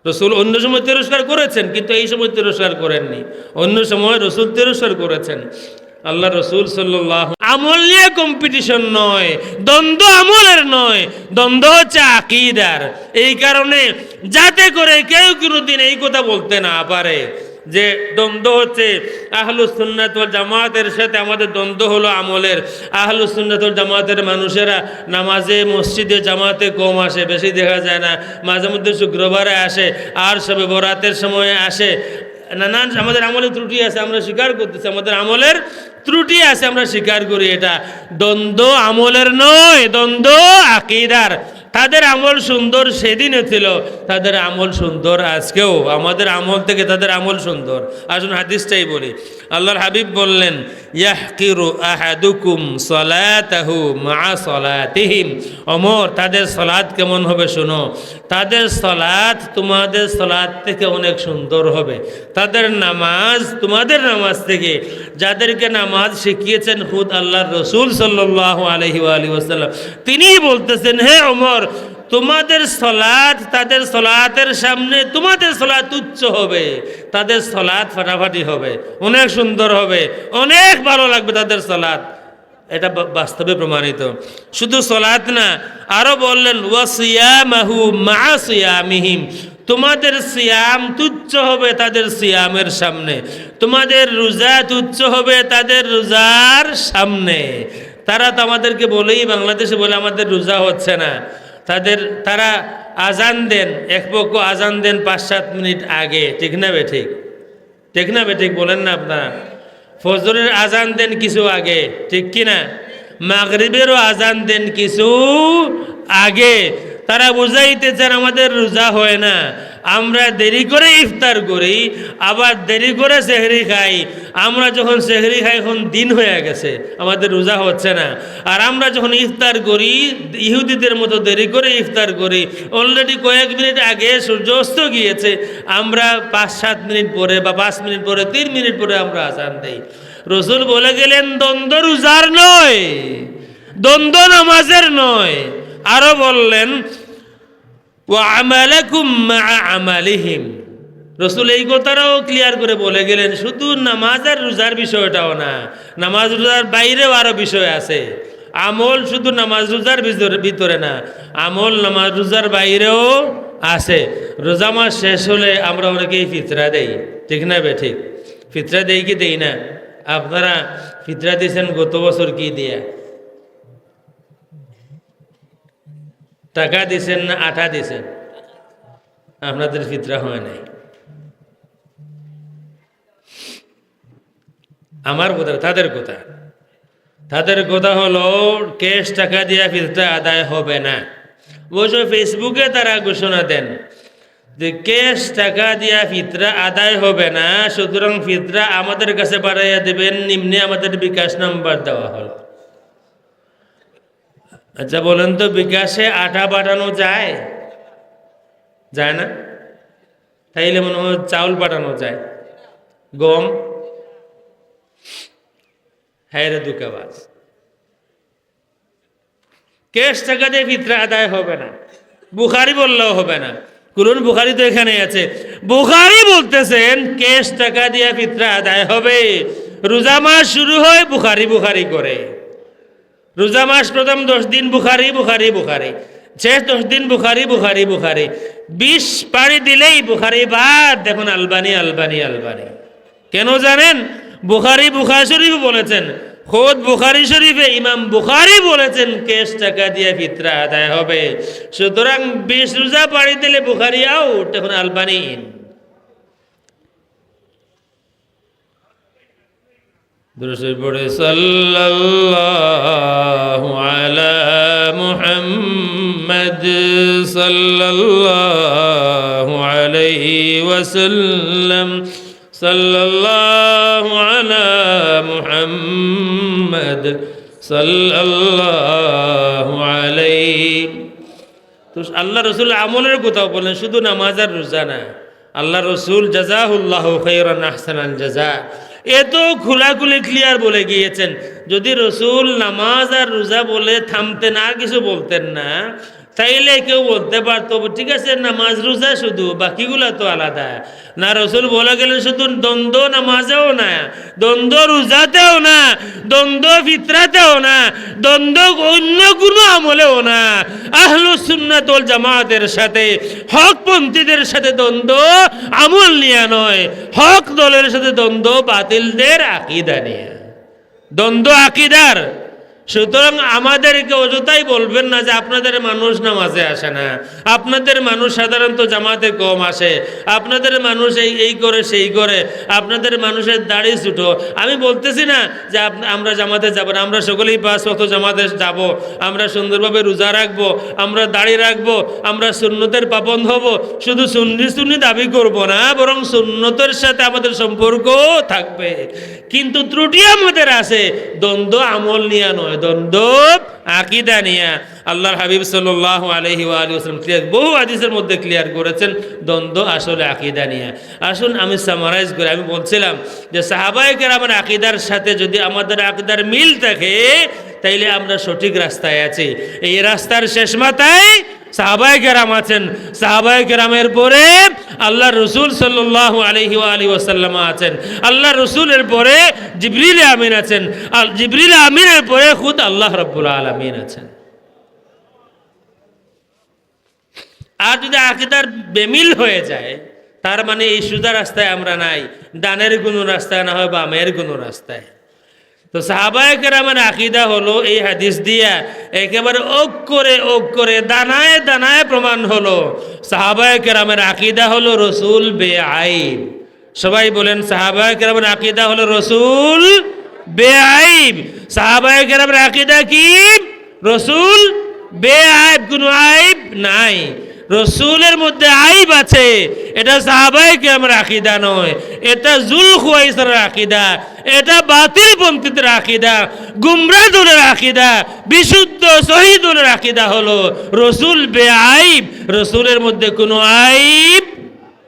রসুল অন্য সময় তিরস্কার করেছেন, কিন্তু এই সময় তিরস্কার করেননি। অন্য সময় রসুল তিরস্কার করেছেন। আল্লাহ রসুল সাল্লাল্লাহু, আমল নিয়ে কম্পিটিশন নয়, দ্বন্দ্ব আমলের নয়, দ্বন্দ্ব হচ্ছে আকিদার। এই কারণে যাতে করে কেউ কোনোদিন এই কথা বলতে না পারে যে দ্বন্দ্ব হচ্ছে আহলুস সুন্নাত ওয়াল জামাতের সাথে আমাদের দ্বন্দ্ব হলো আমলের। আহলুস সুন্নাত ওয়াল জামাতের মানুষেরা নামাজে মসজিদে জামাতে কম আসে, বেশি দেখা যায় না, মাঝে মধ্যে শুক্রবারে আসে, আর শবে বরাতের সময়ে আসে। নানান আমাদের আমলে ত্রুটি আছে, আমরা স্বীকার করতেছি, আমাদের আমলের ত্রুটি আছে, আমরা স্বীকার করি। এটা দ্বন্দ্ব আমলের নয়, দ্বন্দ্ব আকীদার। তাদের আমল সুন্দর সেদিনও ছিল, তাদের আমল সুন্দর আজকেও, আমাদের আমল থেকে তাদের আমল সুন্দর। আসুন হাদিসটাই বলি। আল্লাহর হাবিব বললেন, "ইয়াহকিরু আহাদুকুম সালাতাহু মাআ সালাতিহিম।" ওমর, তাদের সালাত কেমন হবে শোনো। তাদের সালাত তোমাদের সালাত থেকে অনেক সুন্দর হবে। তাদের নামাজ তোমাদের নামাজ থেকে, যাদেরকে নামাজ শিখিয়েছেন খুদ আল্লাহর রসুল সাল্লাল্লাহু আলাইহি ওয়া আলিহি ওয়াসাল্লাম, তিনিই বলতেছেন, "হে ওমর, তোমাদের সালাত তাদের সালাতের সামনে তোমাদের সালাত তুচ্ছ হবে, তাদের সালাত ফাটাফাটি হবে, অনেক সুন্দর হবে, অনেক ভালো লাগবে তাদের সালাত।" এটা বা-, বাস্তবে প্রমাণিত। শুধু সালাত না, আরো বললেন, "ওয়া সিয়ামাহু মাআ সিয়ামিহিম।" তোমাদের সিয়াম তুচ্ছ হবে তাদের সিয়ামের সামনে, তোমাদের রোজা তুচ্ছ হবে তাদের রোজার সামনে। তারা তো আমাদেরকে বলেই, বাংলাদেশে বলে, "আমাদের রোজা হচ্ছে না।" তাদের, তারা আজান দেন, এক পক্ষ আজান দেন পাঁচ সাত মিনিট আগে, ঠিক না বেঠিক? ঠিক না বেঠিক? বলেন না আপনারা। ফজরের আজান দেন কিছু আগে, ঠিক কি না? মাগরিবেরও আজান দেন কিছু আগে। তারা বুঝাইতে চান, আমাদের রোজা হয় না, আমরা দেরি করে ইফতার করি, আবার দেরি করে সেহরি খাই। আমরা যখন সেহরি খাই, এখন দিন হয়ে গেছে, আমাদের রোজা হচ্ছে না। আর আমরা যখন ইফতার করি, ইহুদিদের মতো দেরি করে ইফতার করি, already কয়েক মিনিট আগে সূর্য অস্ত গিয়েছে, আমরা পাঁচ সাত মিনিট পরে বা পাঁচ মিনিট পরে, তিন মিনিট পরে আমরা আজান দেই। রসুল বলে গেলেন, "দ্বন্দ্ব রোজার নয়, দ্বন্দ্ব নামাজের নয়।" আরো বললেন, "ওয়া আমালাকুম মাআ আমালিহিম।" রসুল এই কথাটাও ক্লিয়ার করে বলে গেলেন, শুধু নামাজ আর রোজার বিষয়টাও না, নামাজ রোজার বাইরেও আরো বিষয় আছে। আমল শুধু নামাজ রোজার ভিতরে, ভিতরে না, আমল নামাজ রোজার বাইরেও আছে। রোজা মাস শেষ হলে আমরা অনেকেই ফিতরা দেই, ঠিক না বেঠিক? ফিতরা দেই কি দেই না? আপনারা ফিতরা দিছেন গত বছর কি দিয়া? টাকা দিছেন না আটা দিছেন? আপনাদের ফিতরা হয় নাই। আমার কথা, তাদের কথা, তাদের কথা হলো, ক্যাশ টাকা দিয়া ফিতরা আদায় হবে না। অবশ্য Facebook-এ তারা ঘোষণা দেন যে ক্যাশ টাকা দিয়া ফিতরা আদায় হবে না, সুতরাং ফিতরা আমাদের কাছে পাঠাইয়া দেবেন, নিম্নে আমাদের বিকাশ নাম্বার দেওয়া হলো। আচ্ছা, বলেন তো, বিকাশে আটা পাঠানো যায়? যায় না? তাইলে মনে হয় চাউল পাঠানো যায়, গম। হ্যাঁ রে, ধোঁকাবাজ। ক্যাশ টাকা দিয়ে ফিতরা আদায় হবে না, বুখারী বললেও হবে না। খুলুন, বুখারী তো এখানেই আছে। বুখারী বলতেছেন, ক্যাশ টাকা দিয়ে ফিতরা আদায় হবে। রোজা মাস শুরু হয় বুখারী বুখারী করে। রোজা মাস প্রথম দশ দিন বুখারী, বুখারী, বুখারী, শেষ দশ দিন বুখারী, বুখারী, বুখারী। বিশ পাড়ি দিলেই বুখারী বাদ, দেখুন আলবানি, আলবানি, আলবানি। কেন জানেন? বুখারী বুখারী শরীফে বলেছেন, খোদ বুখারী শরীফে ইমাম বুখারী বলেছেন, ক্যাশ টাকা দিয়ে ফিতরা আদায় হবে। সুতরাং বিশ রোজা পাড়ি দিলে বুখারী আউট, এখন আলবানি ইন। দুরূদ শরীফ পড়ে, সাল্লাল্লাহু আলা মুহাম্মদ, সাল্লাল্লাহু আলাইহি ওয়াসাল্লাম, সাল্লাল্লাহু আলা মুহাম্মদ, সাল্লাল্লাহু আলাইহি। তো আল্লাহ রসুল আমলের কথাও বলেন, শুধু নামাজ আর রোজা না। আল্লাহ রসুল জাযাহুল্লাহু খাইরান আহসানাল জাযা, এত খোলাখুলি ক্লিয়ার বলে গিয়েছেন। যদি রসুল নামাজ আর রোজা বলে থামতেন, আর কিছু বলতেন না, তাইলে কেউ বলতে পারতো, "ঠিক আছে, নামাজ রোজা শুধু, বাকিগুলা তো আলাদা।" না, রসুল বলে গেলেন শুধু দ্বন্দ্ব নামাজেও না, দ্বন্দ্ব রোজাতেও না, দ্বন্দ্ব ফিতরাতেও না, দ্বন্দ্ব অন্য কোনো আমলেও না। আহলুস সুন্নাত ওয়াল জামাতের সাথে, হকপন্থীদের সাথে দ্বন্দ্ব আমল নিয়া নয়, হক দলের সাথে দ্বন্দ্ব বাতিলদের আকিদা নিয়া। দ্বন্দ্ব আকিদার, সুতরাং আমাদেরকে অযথাই বলবেন না যে আপনাদের মানুষ নামাজে আসে না, আপনাদের মানুষ সাধারণত জামাতে কম আসে, আপনাদের মানুষ এই, এই করে, সেই করে, আপনাদের মানুষের দাড়ি ছোট। আমি বলতেছি না যে আপ-, আমরা জামাতে যাব না, আমরা সকলেই পাঁচ ওয়াক্ত জামাতে যাব, আমরা সুন্দরভাবে রোজা রাখবো, আমরা দাড়ি রাখবো, আমরা সুন্নতের পাবন্দ হব। শুধু সুন্নি সুন্নি দাবি করব না, বরং সুন্নতের সাথে আমাদের সম্পর্ক থাকবে। কিন্তু ত্রুটি আমাদের আছে, দ্বন্দ্ব আমল নিয়া নয়, দ্বন্দ্ব আকীদা নিয়া। আল্লাহর হাবিব সাল্লাল্লাহু আলাইহি ওয়া আলিহি ওয়াসাল্লাম ক্লিয়ার, বহু হাদিসের মধ্যে ক্লিয়ার করেছেন, দ্বন্দ্ব আসলে আকীদা নিয়া। আসুন আমি সামারাইজ করি। আমি বলছিলাম যে সাহাবায়ে কেরামের আকীদার সাথে যদি আমাদের আকীদার মিল থাকে, তাইলে আমরা সঠিক রাস্তায় আছি। এই রাস্তার শেষ মাথায় সাহাবায়ে কেরাম আছেন, সাহাবায়ে কেরামের পরে আল্লাহর রসুল সাল্লাল্লাহু আলাইহি ওয়া আলিহি ওয়াসাল্লাম আছেন, আল্লাহর রসুলের পরে জিবরিল আমিন আছেন, আর জিবরিল আমিনের পরে খুদ আল্লাহ রাব্বুল আলামিন আছেন। আর যদি আকীদার বেমিল হয়ে যায়, তার মানে এই সুজা রাস্তায় আমরা নাই, ডানের কোনো রাস্তায় না হয় বামের কোনো রাস্তায়। তো সাহাবায়ে কেরামের আকীদা হলো এই হাদিস দিয়া একেবারে অক্ষরে অক্ষরে, দানায় দানায় প্রমাণ হলো সাহাবায়ে কেরামের আকীদা হলো রসুল বেআইব। সবাই বলেন, সাহাবায়ে কেরামের আকীদা হলো রসুল বেআইব। সাহাবায়ে কেরামের আকীদা কি? রসুল বেআইব, কোনো আইব নাই। রসুলের মধ্যে আইব আছে, এটা সাহাবায়ে কেরামের আকীদা নয়, এটা জুল খুয়াইসারের আকীদা, এটা বাতিল পন্থীদের আকীদা, গুমরা দলের আকীদা। বিশুদ্ধ সহি দলের আকীদা হলো রসুল বেআইব, রসুলের মধ্যে কোনো আইব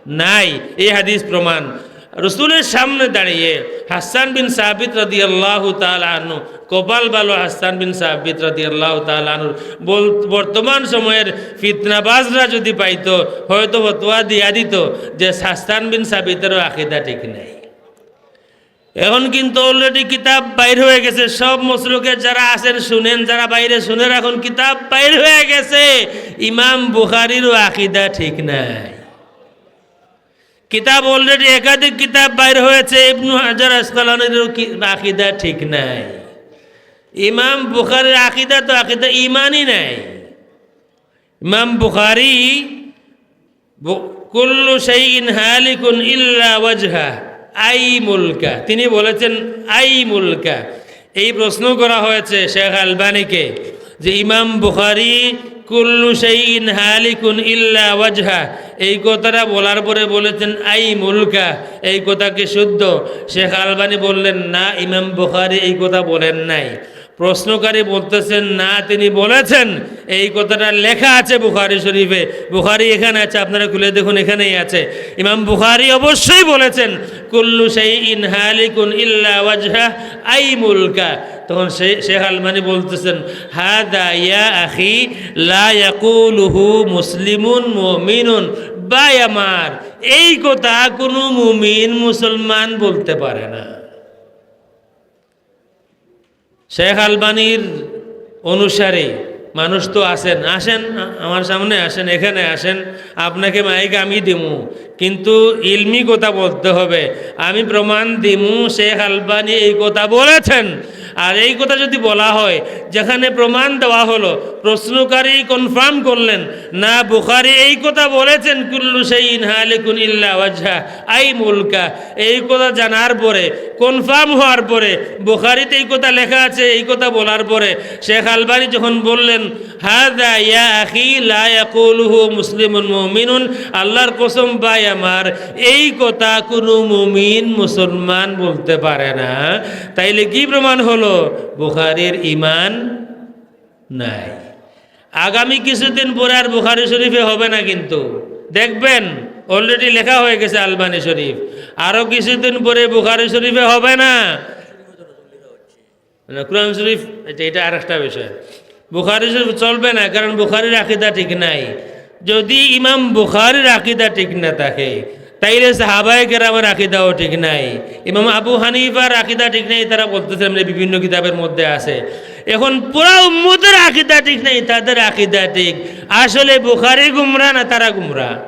নাই। এই হাদিস প্রমাণ। রসুলের সামনে দাঁড়িয়ে হাসান বিন সাবিত রাদিয়াল্লাহু তাআলা আনহু, কপাল ভালো হাসান বিন সাবিত রাদিয়াল্লাহু তাআলা আনহুর বল-, বর্তমান সময়ের ফিতনাবাজরা যদি পাইতো, হয়তো ফতোয়া দিয়া দিত যে হাসান বিন সাবিতেরও আকীদা ঠিক নাই। এখন কিন্তু already কিতাব বাইর হয়ে গেছে। সব মসলকের যারা আছেন শুনেন, যারা বাইরে শুনে রাখুন, কিতাব বাইর হয়ে গেছে, ইমাম বুখারীরও আকীদা ঠিক নাই। কিতাব already একাধিক কিতাব বাইর হয়েছে, ইবনু হাজার আসকালানীরও কি-, আকীদা ঠিক নাই। ইমাম বুখারীর আকীদা তো আকীদা ইমানই নাই। ইমাম বুখারী ব-, "কুল্লু শাইইন হালিকুন ইল্লা ওয়াজহা, আই মুলকা।" তিনি বলেছেন, "আই মুলকা।" এই প্রশ্ন করা হয়েছে শেখ আলবানীকে যে ইমাম বুখারী "কুল্লু শাইইন হালিকুন ইল্লা ওয়াজহা" এই কথাটা বলার পরে বলেছেন, "আই মুলকা", এই কথা কি শুদ্ধ? শেখ আলবানী বললেন, "না, ইমাম বুখারী এই কথা বলেন নাই।" প্রশ্নকারী বলতেছেন, "না, তিনি বলেছেন, এই কথাটা লেখা আছে বুখারী শরীফে, বুখারী এখানে আছে, আপনারা খুলে দেখুন, এখানেই আছে।" ইমাম বুখারী অবশ্যই বলেছেন, "কুল্লু শাইইন হালিকুন ইল্লা ওয়াজহা আই মুলকা।" তখন শে-, শেখ আলবানী বলতেছেন, "হাদা ইয়া আখি লা ইয়াকুলুহু মুসলিমুন মুমিনুন।" ভাই আমার, এই কথা কোনো মুমিন মুসলমান বলতে পারে না। শেখ আলবানীর অনুসারী মানুষ তো আছেন, আসেন, আ-, আমার সামনে আসেন, এখানে আসেন, আপনাকে মাইক আমি দিমু, কিন্তু ইলমি কথা বলতে হবে। আমি প্রমাণ দিমু শেখ আলবানী এই কথা বলেছেন। আর এই কথা যদি বলা হয়, যেখানে প্রমাণ দেওয়া হলো, প্রশ্নকারী কনফার্ম করলেন, "না, বুখারী এই কথা বলেছেন, কুল্লু শাইইন হালিকুন ইল্লা ওয়াজহা আই মুলকা।" এই কথা জানার পরে, কনফার্ম হওয়ার পরে, বুখারীতে এই কথা লেখা আছে, এই কথা বলার পরে শেখ আলবানী যখন বললেন, "হাদা ইয়া আখি লা ইয়াকুলুহু মুসলিমুন মুমিনুন", আল্লাহর কসম ভাই আমার, এই কথা কোনো মুমিন মুসলমান বলতে পারে না। তাইলে কি প্রমাণ হলো? বুখারীর ঈমান নাই। আগামী কিছুদিন পরে আর বুখারী শরীফে হবে না, কিন্তু দেখবেন already লেখা হয়ে গেছে আলবানী শরীফ, আরো কিছুদিন পরে বুখারী শরীফে হবে না। মানে কোরআন শরীফ, এটা, এটা আরেকটা বিষয়। বুখারী শরীফ চলবে না, কারণ বুখারীর আকীদা ঠিক নাই। যদি ইমাম বুখারীর আকীদা ঠিক না থাকে, তাইলে সাহাবায়ে কেরামের আকীদাও ঠিক নাই, ইমাম আবু হানিফার আকীদা ঠিক নাই, তারা বলতেছেন যে বিভিন্ন কিতাবের মধ্যে আছে। এখন পুরা উম্মতের আকীদা ঠিক নাই, তাদের আকীদা ঠিক। আসলে বুখারী গুমরা না তারা গুমরা?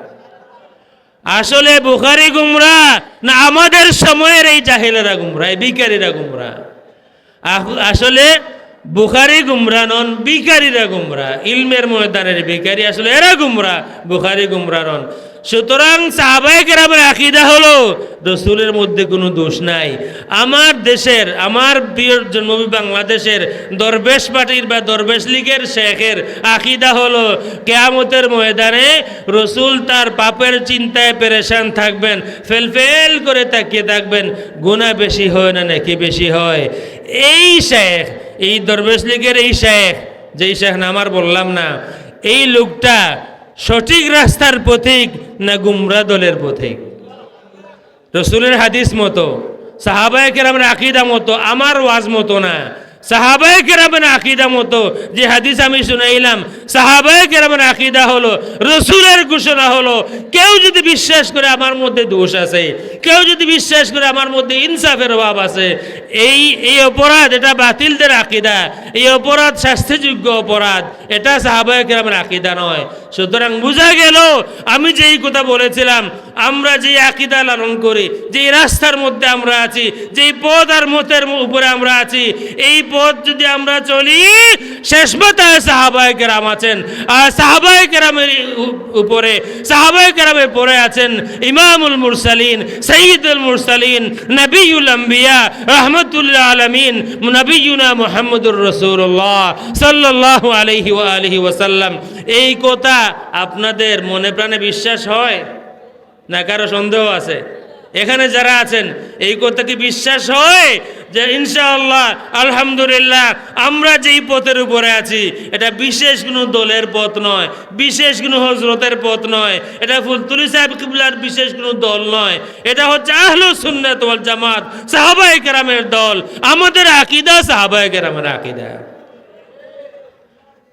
আসলে বুখারী গুমরা না আমাদের সময়ের এই জাহেলেরা গুমরা, এই ভিখারিরা গুমরা? আহ-, আসলে বুখারী গুমরা নন, ভিখারিরা গুমরা। ইলমের ময়দানের ভিখারি আসলে এরা গুমরা, বুখারী গুমরা নন। সুতরাং সাহাবায়ে কেরামের আকীদা হলো রসুলের মধ্যে কোনো দোষ নাই। আমার দেশের, আমার প্রিয় জন্মভূমি বাংলাদেশের দরবেশ পার্টির বা দরবেশ লীগের শেখের আকীদা হলো কিয়ামতের ময়দানে রসুল তার পাপের চিন্তায় পেরেশান থাকবেন, ফেলফেল করে তাকিয়ে থাকবেন, গুনাহ বেশি হয় না নেকি বেশি হয়। এই শেখ, এই দরবেশ লীগের এই শেখ, যেই শেখ নাম আর বললাম না, এই লোকটা সঠিক রাস্তার পথিক না গুমরা দলের পথিক? রসুলের হাদিস মতো, সাহাবায়ে কেরামের আকীদা মতো, আমার ওয়াজ মতো না। সাহাবায়ে কেরামের আকীদা মতো, যে হাদিস আমি শুনাইলাম, সাহাবায়ে কেরামের আকীদা হলো রসুলের ঘোষণা হলো, কেউ যদি বিশ্বাস করে আমার মধ্যে দোষ আছে, কেউ যদি বিশ্বাস করে আমার মধ্যে ইনসাফের অভাব আছে, এই এই অপরাধ, এটা বাতিলদের আকীদা, এই অপরাধ শাস্তিযোগ্য অপরাধ, এটা সাহাবায়ে কেরামের আকীদা নয়। সুতরাং বুঝা গেল, আমি যেই কথা বলেছিলাম, আমরা যে আকীদা লালন করি, যে রাস্তার মধ্যে আমরা আছি, যেই পথ আর মতের ম-, উপরে আমরা আছি, এই পথ যদি আমরা চলি, শেষ মাথায় সাহাবায়ে কেরাম আছেন। আর সাহাবায়ে কেরামের উ-, উপরে, সাহাবায়ে কেরামের পরে আছেন ইমামুল মুরসালিন, সাইয়্যিদুল মুরসালিন, নবিয়ুল আম্বিয়া, রাহমাতুল্লিল আলামিন, নবিয়ুনা মুহাম্মদুর রাসূলুল্লাহ সাল্লাল্লাহু আলাইহি ওয়া আলিহি ওয়াসাল্লাম। এই কথা আপনাদের মনে প্রাণে বিশ্বাস হয়? না কারো সন্দেহ আছে? এখানে যারা আছেন, এই কথা কি বিশ্বাস হয় যে ইনশাআল্লাহ, আলহামদুলিল্লাহ, আমরা যেই পথের উপরে আছি, এটা বিশেষ কোনো দলের পথ নয়, বিশেষ কোনো হজরতের পথ নয়, এটা ফুলতলি সাহেব কিবলার বিশেষ কোনো দল নয়, এটা হচ্ছে আহলুস সুন্নাত ওয়াল জামাত, সাহাবায়ে কেরামের দল, আমাদের আকীদা সাহাবায়ে কেরামের আকীদা।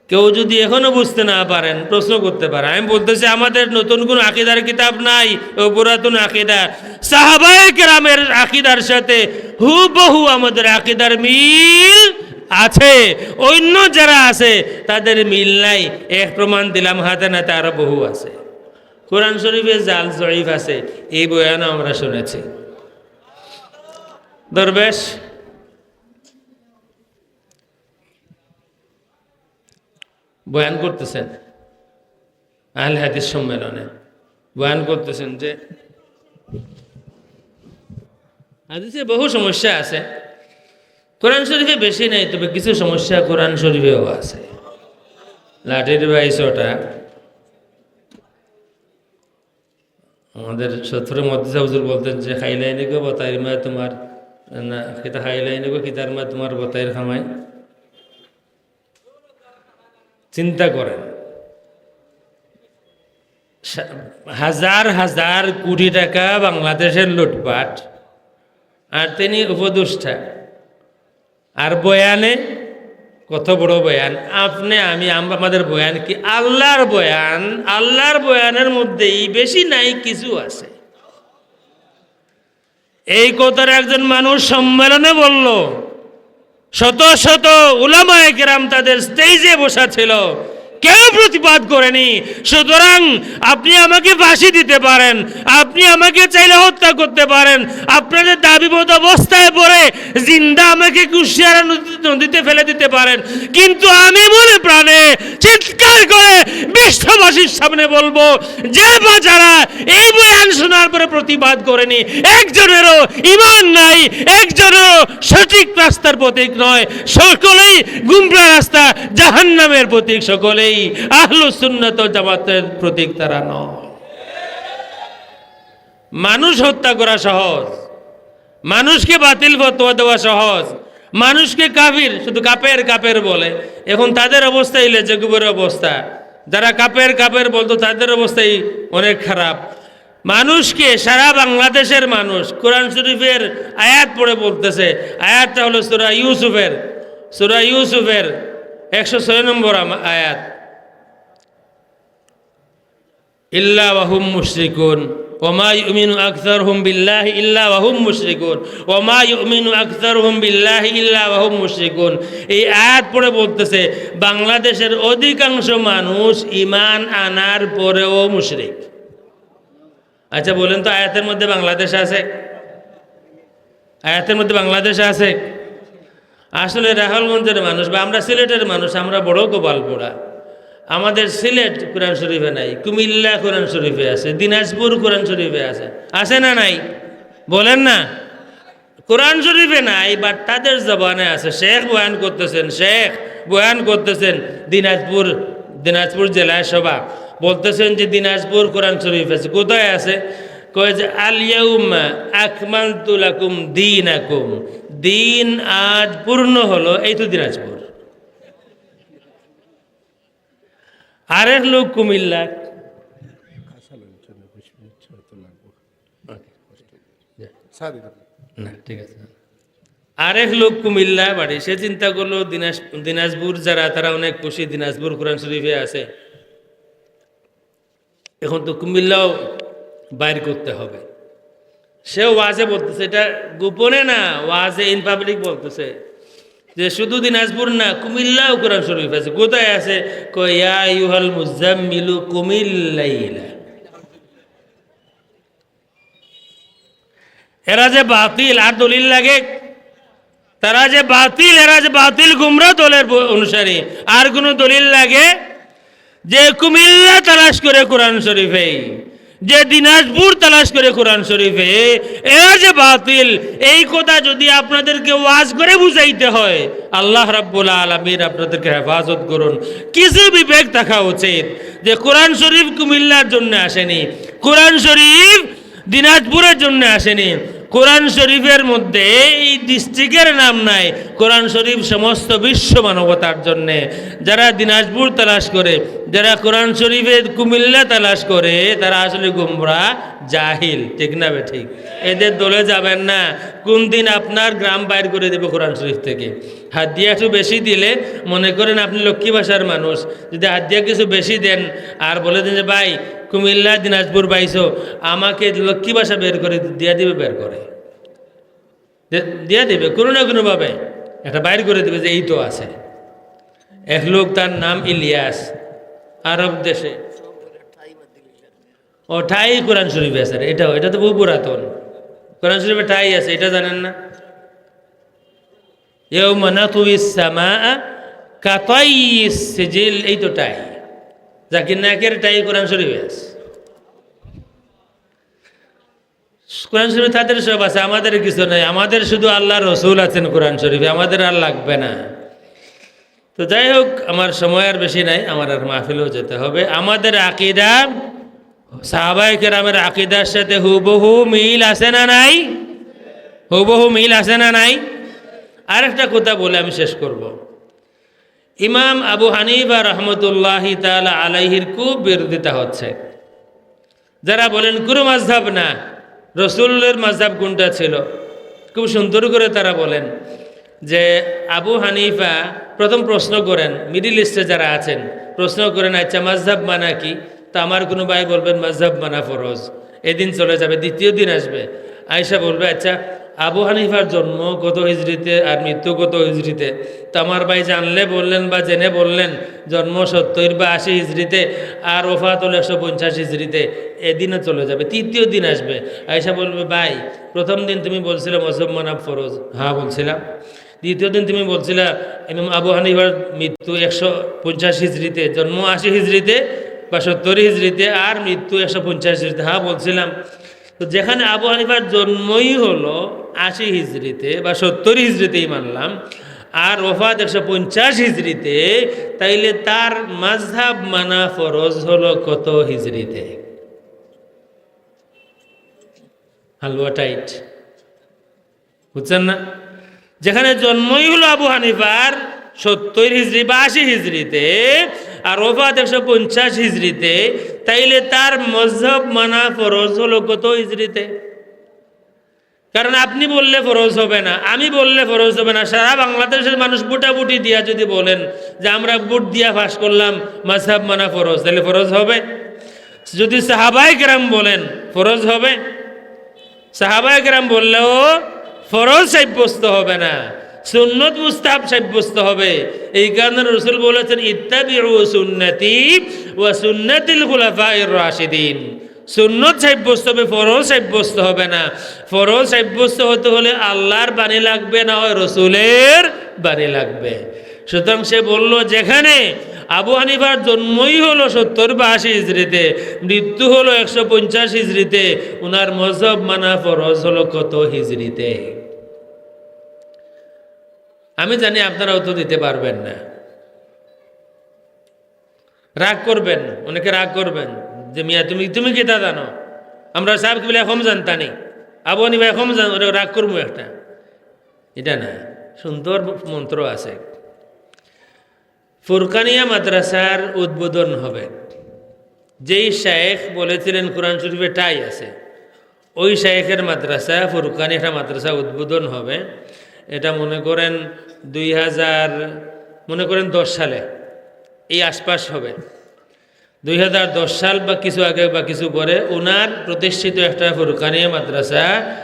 কেউ যদি এখনো বুঝতে না পারেন, প্রশ্ন করতে পারে। আমি বলতেছি, আমাদের নতুন কোনো আকীদার কিতাব নাই, ও পুরাতন আকীদা। সাহাবায়ে কেরামের আকীদার সাথে হুবহু আমাদের আকীদার মিল আছে। অন্য যারা আছে, তাদের মিল নাই। এক প্রমাণ দিলাম, হাতে নাতে আরো বহু আছে। কোরআন শরীফে জাল জয়ীফ আছে, এই বয়ানও আমরা শুনেছি। দরবেশ বয়ান করতেছেন, আহলে হাদিস সম্মেলনে বয়ান করতেছেন যে হাদিসে বহু সমস্যা আছে, কোরআন শরীফে বেশি নাই, তবে কিছু সমস্যা কোরআন শরীফেও আছে। লাঠির বাই ছটা। আমাদের সত্তরে মদ্দিসা হুজুর বলতেন যে, "খাইলাই নিগো বতাইর মায় তোমার, না, কিতা খাইলাই নিগো কিতার মায় তোমার বতাইর খামাই।" চিন্তা করেন, সা-, হাজার হাজার কোটি টাকা বাংলাদেশের লুটপাট, আর তিনি উপদেষ্টা। আর বয়ানে কত বড় বয়ান! আপনে আমি, আম-, আমাদের বয়ান কি? আল্লাহর বয়ান, আল্লাহর বয়ানের মধ্যেই বেশি নাই কিছু আছে। এই কথাটা একজন মানুষ সম্মেলনে বলল, শত শত উলামায়ে কেরাম তাদের স্টেজে বসা ছিল, কেউ প্রতিবাদ করেনি। সুতরাং আপনি আমাকে ফাঁসি দিতে পারেন, আপনি আমাকে চাইলে হত্যা করতে পারেন, আপনাদের দাবি মতো অবস্থায় পড়ে জিন্দা আমাকে কুশিয়ারা নদী-, নদীতে ফেলে দিতে পারেন, কিন্তু আমি মনে প্রাণে চিৎকার করে বিশ্ববাসীর সামনে বলবো, যে বা যারা এই বয়ান শোনার পরে প্রতিবাদ করেনি, একজনেরও ইমান নাই, একজনেরও সঠিক রাস্তার পথিক নয়, সকলেই গুমরা রাস্তা, জাহান্নামের পথিক, সকলেই আহলুস সুন্নাত ওয়াল জামাতের পথিক তারা নয়। মানুষ হত্যা করা সহজ, মানুষকে বাতিল ফতোয়া দেওয়া সহজ, মানুষকে কাফির, শুধু কাপের কাপের বলে। এখন তাদের অবস্থা, এই লেজেগুবের অবস্থা, যারা কাপের কাপের বলতো তাদের অবস্থাই অনেক খারাপ। মানুষকে, সারা বাংলাদেশের মানুষ কোরআন শরীফের আয়াত পড়ে বলতেছে, আয়াতটা হলো সূরা ইউসুফের, সূরা ইউসুফের একশো ছয় নম্বর আমা-, আয়াত। ইল্লা ওয়াহুম মুশরিকুন, ওয়া মা ইউমিনু আকসারুহুম বিল্লাহি ইল্লা ওয়াহুম মুশরিকুন, ওয়া মা ইউমিনু আকসারুহুম বিল্লাহি ইল্লা ওয়াহুম মুশরিকুন। এই আয়াত পড়ে বলতেছে, বাংলাদেশের অধিকাংশ মানুষ ঈমান আনার পরেও মুশরিক। আচ্ছা, বলেন তো, আয়াতের মধ্যে বাংলাদেশ আছে? আয়াতের মধ্যে বাংলাদেশ আছে? আসলে রাখালগঞ্জের মানুষ বা আমরা সিলেটের মানুষ, আমরা বড় কপাল পোড়া। আমাদের সিলেট কোরআন শরীফে নাই, কুমিল্লা কোরআন শরীফে আছে, দিনাজপুর কোরআন শরীফে আছে, আছে না নাই? বলেন না। কোরআন শরীফে নাই, but তাদের জবানে আছে। শেখ বয়ান করতেছেন, শেখ বয়ান করতেছেন দিনাজপুর, দিনাজপুর জেলায় সভা, বলতেছেন যে দিনাজপুর কোরআন শরীফ আছে। কোথায় আছে? কয় যে, "আল ইয়াউমা আকমালতু লাকুম দীনাকুম।" দিন আজ পূর্ণ হলো, এই তো দিনাজপুর। আরেক লোক কুমিল্লা, না, ঠিক আছে। আরেক লোক কুমিল্লা বাড়ি, সে চিন্তা করলো দিনাজ-, দিনাজপুর যারা, তারা অনেক খুশি, দিনাজপুর কোরআন শরীফে আছে। এখন তো কুমিল্লাও বাইর করতে হবে। সেও ওয়াজে বলতেছে, এটা গোপনে না, ওয়াজে in public বলতেছে যে শুধু দিনাজপুর না, কুমিল্লাও কোরআন শরীফ আছে। কোথায় আছে? কয়, "ইয়া আইয়ুহাল মুজাম্মিলু কুমিল লাইলা।" এরা যে বাতিল, আর দলিল লাগে? তারা যে বাতিল, এরা যে বাতিল গুমরা দলের ব-, অনুসারী, আর কোনো দলিল লাগে? যে কুমিল্লা তালাশ করে কোরআন শরীফে, যে দিনাজপুর তালাশ করে কোরআন শরীফে, এরা যে বাতিল, এই কথা যদি আপনাদেরকে ওয়াজ করে বুঝাইতে হয়, আল্লাহ রাব্বুল আলামিন আপনাদেরকে হেফাজত করুন। কিছু বিবেক থাকা উচিত যে কোরআন শরীফ কুমিল্লার জন্য আসেনি, কোরআন শরীফ দিনাজপুরের জন্য আসেনি। কোরআন শরীফের মধ্যে এই ডিস্ট্রিক্টের নাম নাই। কোরআন শরীফ সমস্ত বিশ্ব মানবতার জন্যে। যারা দিনাজপুর তালাশ করে, যারা কোরআন শরীফের কুমিল্লা তালাশ করে, তারা আসলে গুমরা, জাহিল, ঠিক না বেঠিক? এদের দলে যাবেন না। কোন দিন আপনার গ্রাম বাইর করে দেবে কোরআন শরীফ থেকে। হাদিয়া একটু বেশি দিলে মনে করেন আপনি লক্ষ্মী ভাষার মানুষ, যদি হাদিয়া কিছু বেশি দেন আর বলে দেন যে, "ভাই, কুমিল্লা দিনাজপুর পাইছো, আমাকে লক্ষ্মী ভাষা বের করে দিয়া দিবে", বের করে দে-, দিয়া দিবে কোনো না কোনোভাবে, একটা বাইর করে দিবে যে এই তো আছে। এক লোক, তার নাম ইলিয়াস, আরব দেশে। ও, টাই কোরআন শরীফে আছে রে, এটাও, এটা তো বহু পুরাতন। কোরআন শরীফে টাই আছে, এটা জানেন না? ইয়াউমা নাতুইস সামাআ কাতাইয়িস সিজিল, এই তো টাই। জাকির নায়কের টাই কোরআন শরীফে আছে। কোরআন শরীফে তাদের সব আছে, আমাদের কিছু নাই। আমাদের শুধু আল্লাহর রসুল আছেন কোরআন শরীফে, আমাদের আর লাগবে না। তো যাই হোক, আমার সময় আর বেশি নাই, আমার আর মাহফিলেও যেতে হবে। আমাদের আকিদা সাহাবায়ে কেরামের আকিদার সাথে হুবহু মিল আছে না নাই? হুবহু মিল আছে না নাই? আরেকটা কথা বলে আমি শেষ করব। ইমাম আবু হানিফা রহমতুল্লাহি তাআলা আলাইহির খুব বিরোধিতা হচ্ছে। যারা বলেন কোনো মাযহাব না, রসুলের মাযহাব কোনটা ছিল, খুব সুন্দর করে তারা বলেন যে আবু হানিফা প্রথম প্রশ্ন করেন, মিডল ইস্টে যারা আছেন, প্রশ্ন করেন, "আচ্ছা, মাযহাব মানা কি?" তো আমার কোনো ভাই বলবেন, "মাযহাব মানা ফরজ।" এদিন চলে যাবে, দ্বিতীয় দিন আসবে, আয়েশা বলবে, "আচ্ছা, আবু হানিফার জন্ম কত হিজরিতে আর মৃত্যু কত হিজরিতে?" তো আমার ভাই জানলে বললেন বা জেনে বললেন, "জন্ম সত্তর বা আশি হিজরিতে, আর ওফাত হলো একশো পঞ্চাশ হিজরিতে।" এদিনও চলে যাবে, তৃতীয় দিন আসবে, আয়েশা বলবে, "ভাই, প্রথম দিন তুমি বলছিলে মাযহাব মানা ফরজ।" "হ্যাঁ, বলছিলাম।" দ্বিতীয় দিন তুমি বলছিলা ইমাম আবু হানিফার মৃত্যু একশো পঞ্চাশ হিজরিতে, জন্ম আশি হিজরিতে বা সত্তর হিজরিতে, আর মৃত্যু একশো পঞ্চাশ হিজরিতে। "হ্যাঁ, বলছিলাম।" তো যেখানে আবু হানিফার জন্মই হলো আশি হিজরিতে বা সত্তর হিজরিতেই মানলাম, আর ওফাত একশো পঞ্চাশ হিজরিতে, তাইলে তার মাযহাব মানা ফরজ হলো কত হিজরিতে? হালুয়া টাইট, বুঝছেন না? যেখানে জন্মই হলো আবু হানিফার সত্তর হিজরি বা আশি হিজরিতে, আর ওফাত একশো পঞ্চাশ হিজরিতে, তাইলে তার মযহাব মানা ফরজ হলো কত হিজরিতে? কারণ আপনি বললে ফরজ হবে না, আমি বললে ফরজ হবে না, সারা বাংলাদেশের মানুষ ভোটাভুটি দিয়া যদি বলেন যে আমরা ভোট দিয়া পাশ করলাম মাযহাব মানা ফরজ, তাহলে ফরজ হবে? যদি সাহাবায়ে কেরাম বলেন, ফরজ হবে? সাহাবায়ে কেরাম বললেও ফরজ সাব্যস্ত হবে না, সুন্নত মুস্তাহাব সাব্যস্ত হবে। এই কারণে রসুল বলেছেন, "ইত্তাবিউ সুন্নতি ওয়া সুন্নাতিল খুলাফাইর রাশিদিন।" সুন্নত সাব্যস্ত হবে, ফরজ সাব্যস্ত হবে না। ফরজ সাব্যস্ত হতে হলে আল্লাহর বাণী লাগবে, না হয় রসুলের বাণী লাগবে। সুতরাং সে বলল, যেখানে আবু হানিফার জন্মই হলো সত্তর বা আশি হিজরিতে, মৃত্যু হলো একশো পঞ্চাশ হিজরিতে, উনার মজহব মানা ফরজ হলো কত হিজরিতে? আমি জানি আপনারা উত্তর দিতে পারবেন না, রাগ করবেন, অনেকে রাগ করবেন যে, "মিয়া, তুমি, তুমি কিতা জানো? আমরা সাহেব কিবলা কম জানতা নি, আবু হানিফা কম জান-," ওটা রাগ করবো একটা। এটা না, সুন্দর মন্ত্র আছে। ফুরকানিয়া মাদ্রাসার উদ্বোধন হবে। যেই শায়েখ বলেছিলেন কোরআন শরীফে টাই আছে, ওই শায়েখের মাদ্রাসা, ফুরকানি একটা মাদ্রাসা উদ্বোধন হবে। এটা মনে করেন দুই হাজার, মনে করেন দশ সালে, এই আশপাশ হবে। দুই হাজার দশ সাল বা কিছু আগে বা কিছু পরে ওনার প্রতিষ্ঠিত একটা ফুরকানিয়া মাদ্রাসা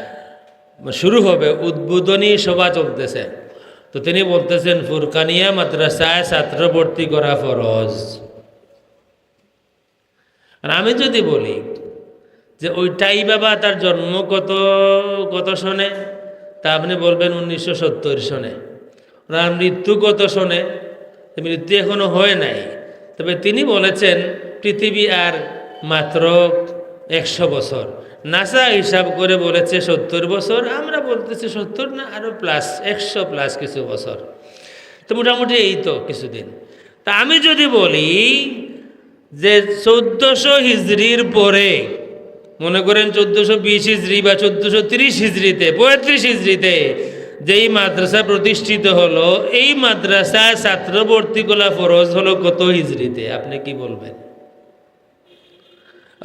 শুরু হবে, উদ্বোধনী সভা চলতেছে। তো তিনি বলতেছেন, ফুরকানিয়া মাদ্রাসায় ছাত্র ভর্তি করা ফরজ। আর আমি যদি বলি যে ওই টাই বাবা তার জন্ম কত, কত সনে, তা আপনি বলবেন উনিশশো সত্তর সনে। ওনার মৃত্যু কত সনে? মৃত্যু এখনো হয় নাই। তবে তিনি বলেছেন পৃথিবী আর মাত্র একশো বছর। নাসা হিসাব করে বলেছে সত্তর বছর, আমরা বলতেছি সত্তর না, আরো প্লাস, একশো প্লাস কিছু বছর। তো মোটামুটি এই তো কিছুদিন। তা আমি যদি বলি যে চোদ্দশো হিজরির পরে, মনে করেন চোদ্দশো বিশ হিজরি বা চোদ্দশো তিরিশ হিজরিতে, পঁয়ত্রিশ হিজরিতে যেই মাদ্রাসা প্রতিষ্ঠিত হলো, এই মাদ্রাসায় ছাত্র ভর্তি করা ফরজ হলো কত হিজরিতে? আপনি কি বলবেন?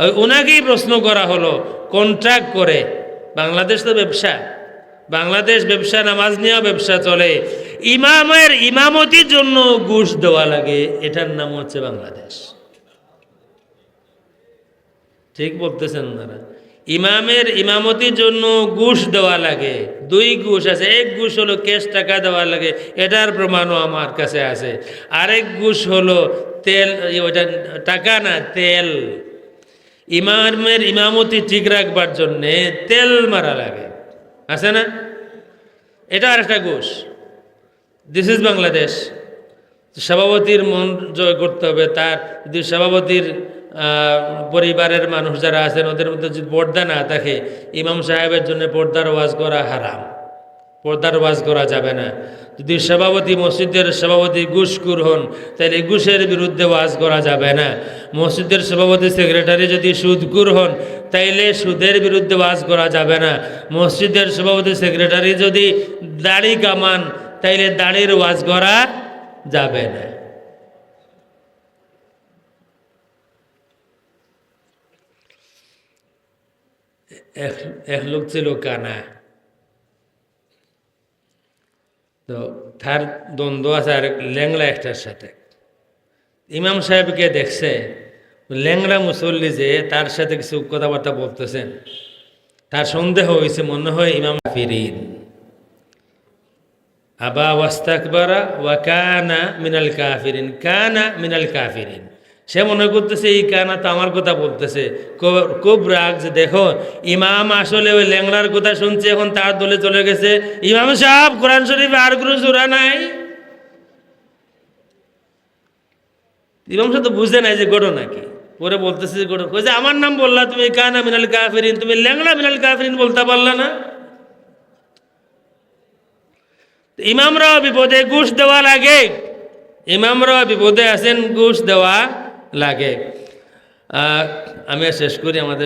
ওই ওনাকেই প্রশ্ন করা হলো, কন্ট্রাক্ট করে। বাংলাদেশ তো ব্যবসা, বাংলাদেশ ব্যবসা, নামাজ নিয়েও ব্যবসা চলে। ইমামের ইমামতির জন্য ঘুষ দেওয়া লাগে, এটার নাম হচ্ছে বাংলাদেশ। ঠিক বলতেছেন ওনারা। ইমামের ইমামতির জন্য ঘুষ দেওয়া লাগে, দুই ঘুষ আছে। এক ঘুষ হলো ক্যাশ টাকা দেওয়া লাগে, এটার প্রমাণও আমার কাছে আছে। আরেক ঘুষ হলো তেল, এই ওইটা টাকা না, তেল। ইমামের ইমামতি ঠিক রাখবার জন্যে তেল মারা লাগে, আছে না? এটা আরেকটা ঘুষ। This is Bangladesh. সভাপতির মন জয় করতে হবে। তার যদি সভাপতির, আহ, পরিবারের মানুষ যারা আছেন, ওদের মধ্যে যদি পর্দা না থাকে, ইমাম সাহেবের জন্য পর্দার ওয়াজ করা হারাম, পর্দার ওয়াজ করা যাবে না। যদি সভাপতি, মসজিদের সভাপতি ঘুষখোর হন, তাহলে ঘুষের বিরুদ্ধে ওয়াজ করা যাবে না। মসজিদের সভাপতি, সেক্রেটারি যদি সুদখোর হন, তাইলে সুদের বিরুদ্ধে ওয়াজ করা যাবে না। মসজিদের সভাপতি, সেক্রেটারি যদি দাড়ি কামান, তাইলে দাড়ির ওয়াজ করা যাবে না। এক, এক লোক ছিল কানা, তো তার দ্বন্দ্ব আছে আরেক ল্যাংড়া একটার সাথে। ইমাম সাহেবকে দেখছে, ল্যাংড়া মুসল্লি যে, তার সাথে কিছু কথাবার্তা বলতেছেন। তার সন্দেহ হয়েছে, মনে হয় ইমাম কাফিরিন। আবা ওয়াস্তাকবারা ওয়া কানা মিনাল কাফিরিন, কানা মিনাল কাফিরিন। সে মনে করতেছে এই কানা তো আমার কথা বলতেছে। ক-, খুব রাগ যে, দেখো, ইমাম আসলে ওই ল্যাংড়ার কথা শুনছে, এখন তার দলে চলে গেছে। ইমাম সাহেব, কোরআন শরীফে আর কোনো সূরা নাই? ইমাম সাহেব তো বুঝে নাই যে ঘটনা কি। পরে বলতেছে যে ঘটনা, কই যে, "আমার নাম বললা তুমি, কানা মিনাল কাফিরিন, তুমি ল্যাংড়া মিনাল কাফিরিন বলতে পারলা না?" ইমামরাও বিপদে, ঘুষ দেওয়া লাগে, ইমামরাও বিপদে আছেন, ঘুষ দেওয়া লাগে। আহ, আমি আর শেষ করি, আমাদের